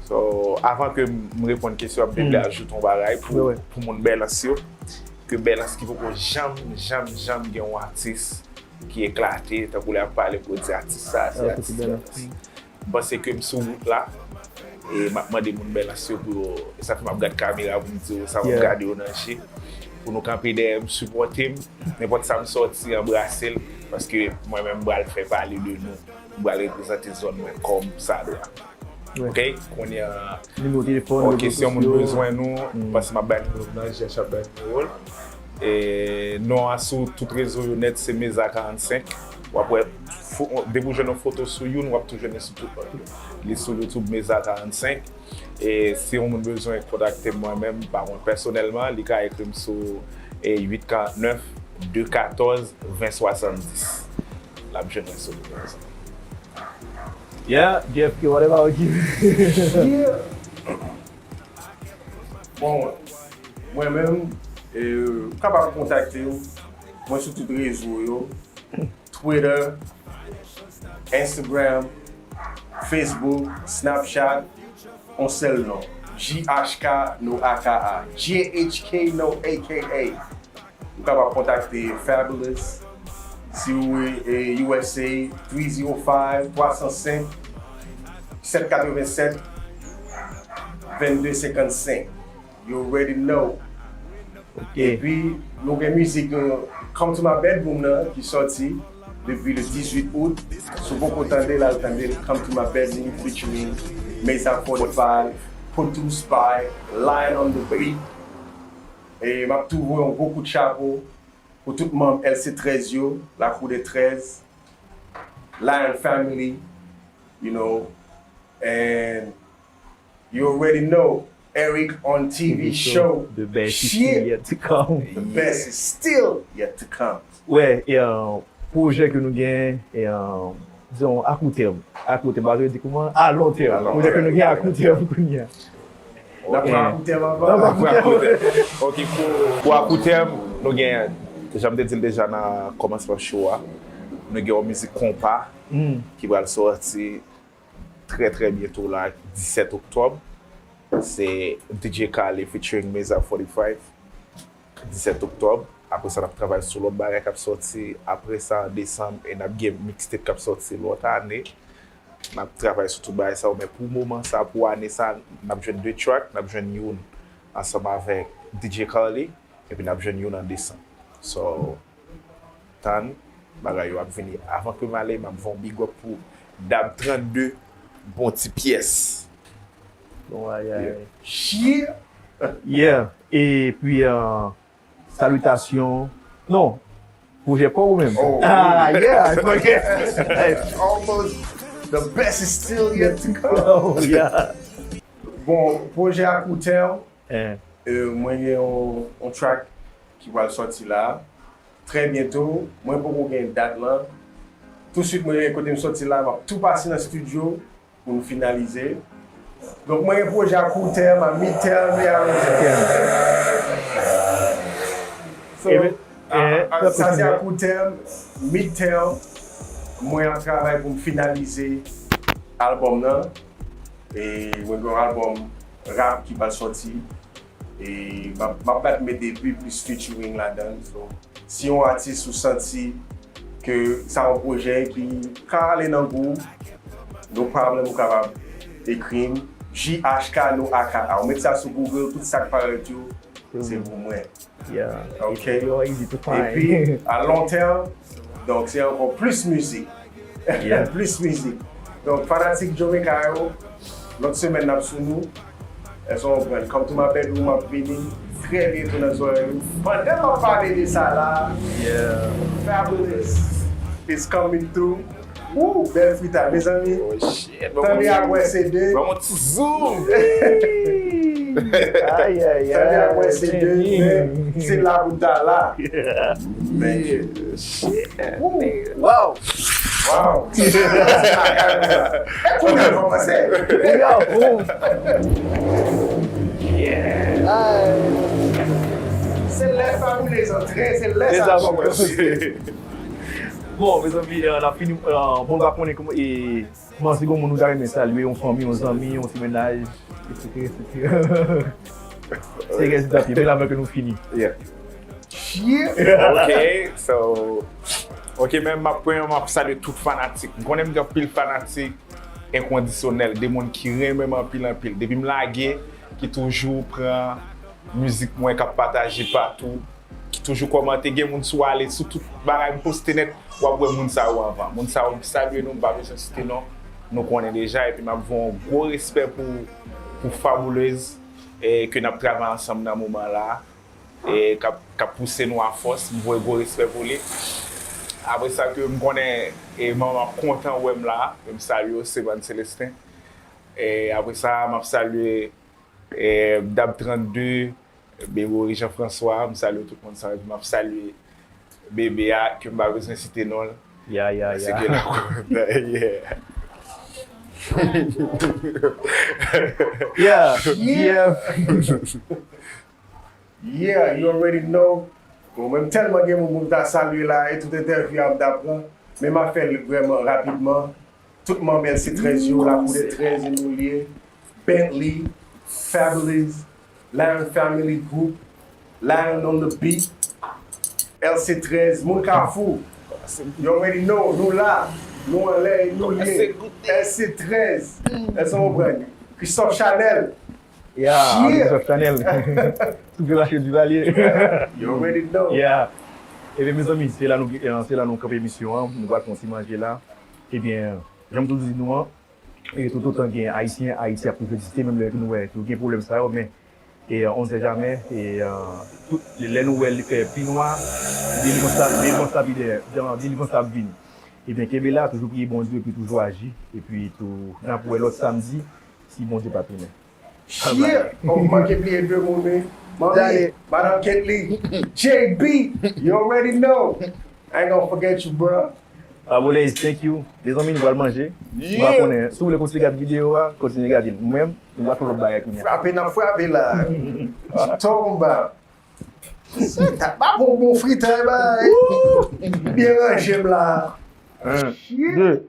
So, avan ke m reponn kesyon, m te vle ajoute yon bagay pou, Wè, wè. Pou moun Bèlans yo. Ke Bèlans ki poko janm, janm, janm gen yon atis ki eklate, tankou lè ap pale pou yo di atis sa, se Ah, atis se Bèlans. Bèlans. M panse ke m sou wout la, e m ap mande moun Bèlans yo pou yo, e sa fè m ap gad kamera pou m di yo sa, m ap Yeah. gade yo nan je, pou nou kanpe dèyè m, sipòte m, nenpòt sa m sòti, anbrase l, paske mwen menm m pral fè pale de nou, m pral reprezante zòn mwen kòm sa dwa. Wè. Ok, kounye a, Nimewo telefòn, ok, rezo si yon moun sosyo. Bezwen nou, paske m ap bay nimewo m nan, J H ap bay nimewo l. E non an sou tout rezo yo nèt se Meza karannsenk. W ap wè, fo- depi w jwenn yon foto sou youn, w ap tou jwenn li sou tout lòt yo. Li sou YouTube Meza karannsenk. E si yon moun bezwen kontakte m mwen menm, pa mwen pèsonèlman, li ka ekri m sou e, uit karant nèf, de katòz, ven swasanndis. L ap jwenn mwen sou nimewo sa. Yeah, J F K, what about you? Yeah. Bon, mwen menm, e, ou kapab kontakte m. Mwen sou tout rezo yo. Twitter, Instagram, Facebook, Snapchat, yon sèl non. J H K, no A K A. J H K, no A K A. Ou kapab kontakte Fabulous. Si ou e U S A, three zero five, twa san senk, sèt katrevennsèt, vennde senkannsenk. You already know. Ok. Epi, nou gen mizik nou, Come to My Bedroom nan, ki sòti depi le dizuit out. Si w poko tande l, al tande l, Come to My Bedroom featuring Mesa forty-five, Pontoon Spy, Lion on the Beat. E m ap tou voye yon gwo kout chapo pou tout manm L C trèz yo, Lakou de trèz, Lion Family, you know, and you already know, Eric on T V show. The best is Shit. Still yet to come. The best is still yet to come. Wè, e, uh, pwojè ke nou gen, e, uh, dizon, a kou tèm. A kou tèm, pa vle di kouman, a lon tèm. A lon Pwojè ke tèm. Nou gen a kou tèm pou kounye a. N ap pran a kou tèm avan. N ap pran a kou tèm. Ok, pou, pou a kou tèm, nou gen, jan m te di l deja nan kòmansman show a, nou gen yon mizik konpa ki pral sòti trè trè byento la, disèt oktòb. Se D J Khaled featuring Meza forty-five, disèt oktòb. Apre sa, n ap travay sou lòt bagay k ap sòti. Apre sa, an desanm, e n ap gen mixtape k ap sòti lòt ane. N ap travay sou tout bagay sa yo, men pou moman sa, pou ane sa, n ap jwenn de track, n ap jwenn youn ansanm avèk D J Khaled, epi n ap jwenn youn an desanm. So, tann, bagay yo ap vini. Avan ke m ale, m ap fè yon big up pou Dab trannde, bon ti pyès. Bon, ay, ay. Shit. Yeah. Epi, uh, salitasyon. Non. Pwojè pa ou menm. Oh. Ah, yeah, I forget. Almost the best is still yet to come. Oh, yeah. Bon, pwojè a kou tèm, Eh, euh, mwen gen yon, yon track ki pral sòti la. Trè byento, mwen poko gen dat lan. Touswit mwen gen kote m sòti la, m ap tou pase nan studio pou n finalize. Donk mwen gen pwojè a kou tèm, a mid tèm e a long tèm. So, Eben, a- eh, a- sa se a kou tèm, mid tèm, mwen ap travay pou m finalize albòm nan. E mwen gen yon albòm rap ki pral sòti. E m ap m ap bat met epi plis featuring ladan. So, si yon atis ou santi ke sa yon pwojè epi ka ale nan gou, no problem, ou kapab ekri m. J H K no A K A. Ou met sa sou Google, tout sa k parèt yo, se pou mwen. Yeah. Ok. Yo easy to find. Epi, a long tèm, donk se ankò plis mizik. Yeah. Plis mizik. Donk, fanatik Jamaica yo, lòt semèn n ap sou nou. Èske w konprann? Come to my bedroom, ap vini trè byento nan zòrèy ou. Pandan m ap pale de sa la, Yeah. Fabulous is coming through. Woo, bèl freestyle, mezanmi. Oh shit. Tande a wè se de. Ban mwen ti zoom. Ay, ay, Tande a wè ay. se de. Men se la pou ta la. Yeah. Thank you. Shit. Woo. Wow. Wow. E kounye a kòmanse. Yo, boom. Se lè Fabulous antre, se lè sa kòmanse. Bon, mezanmi, eh, n ap fini, eh, bon, n pa konnen kòman, e, kòman si gon moun nou ta renmen salye, yon fanmi, yon zanmi, yon ti mennaj, etsetera, etsetera. Se gen ti tapye, men la ke nou fini. Yeah. Shit. Ok, so, ok, men m ap premyèman, m ap salye tout fanatik. M konnen m gen anpil fanatik enkondisyonèl, de moun ki renmen m anpil, anpil. Depi m lage, ki toujou pran mizik mwen, k ap pataje patou, ki toujou kòmante, gen moun sou ale, sou tout bagay m poste nèt, w ap wè moun sa yo anvan. Moun sa yo, m salye nou, m pa bezwen site non, nou konnen deja, epi m ap voye yon gwo respè pou, pou Fabulous, e, ke n ap travay ansanm nan moman la, e, k ap, k ap pouse nou a fòs, m voye gwo respè pou li. Apre sa ke m konnen, e, manman ap kontan wè m la, m salye w, Sevan Celestin. E, apre sa, m ap salye, e, Dab trannde, Bebory Jean François, m salye tout moun sa, epi m ap salye Bebe a, ke m pa bezwen site non l. Yeah, yeah, Se yeah. ke la kontan, yeah. Yeah, Yeah. yeah. Yeah, you already know. Bon, mwen m tèlman gen moun pou m ta salye la, e tout entèvyou a m ta pran. Men m ap fè l vrèman rapidman. Tout manm L C trèz yo, Lakou de trèz, e nou l ye. Bentley, Fabulous, Lion Family Group, Lion on the Beat, L C trèz, moun Kafou. You already know, nou la, nou anlè, e nou l ye. L C trèz, èske w konprann? Christophe Chanel. Yeah, Yeah. Christophe Chanel. Tout vye mache Duvalier. You already know. Yeah. Ebyen, mezanmi, se la nou, eh, se la nou kanpe emisyon an. Nou pral pran ti manje la. Ebyen, jan m toujou di nou an, E toutotan gen Ayisyen, Ayiti ap toujou egziste, menm lè nou wè tou gen pwoblèm sa yo, men e on sait jamais, e tout, lè nou wè li fè pi nwa, li konsa, li konsa pi dèyè, li konsa ap vini. Ebyen, kenbe la, toujou priye Bondye, epi toujou aji, epi tou, n ap wè lòt samdi, si Bondye pa tounen. Yeah! Oh, manke bliye de moun wi. Manmi, Madanm Ketly, J B, you already know. I ain't gonna forget you, bro. Abolez, thank you. Mezanmi, nou pral manje. Nou pa konnen. Si w vle kontinye gade videyo a, kontinye gade l. Mwen menm, nou pral fè lòt bagay kounye a. Frape n ap frape la. Tonba. Se ta pa bon bon fritay bay. Byen ranje m la. Un, deux.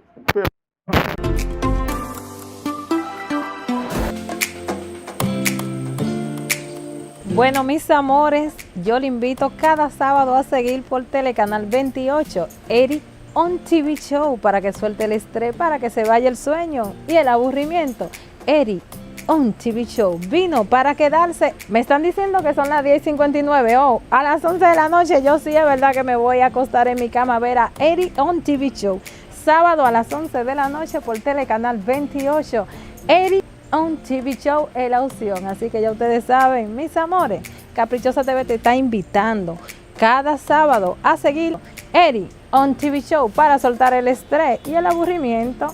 Bueno, mis amores, yo le invito cada sábado a seguir por Telecanal veintiocho, Eri on T V Show, para que suelte el estrés, para que se vaya el sueño y el aburrimiento. Eri on T V Show vino para quedarse. Me están diciendo que son las diez y cincuenta y nueve. Oh, a las once de la noche yo sí es verdad que me voy a acostar en mi cama a ver a Eri on T V Show. Sábado a las once de la noche por Telecanal veintiocho. Eri on T V Show es la opción. Así que ya ustedes saben, mis amores, Caprichosa T V te está invitando cada sábado a seguir Eri on T V Show para soltar el estrés y el aburrimiento.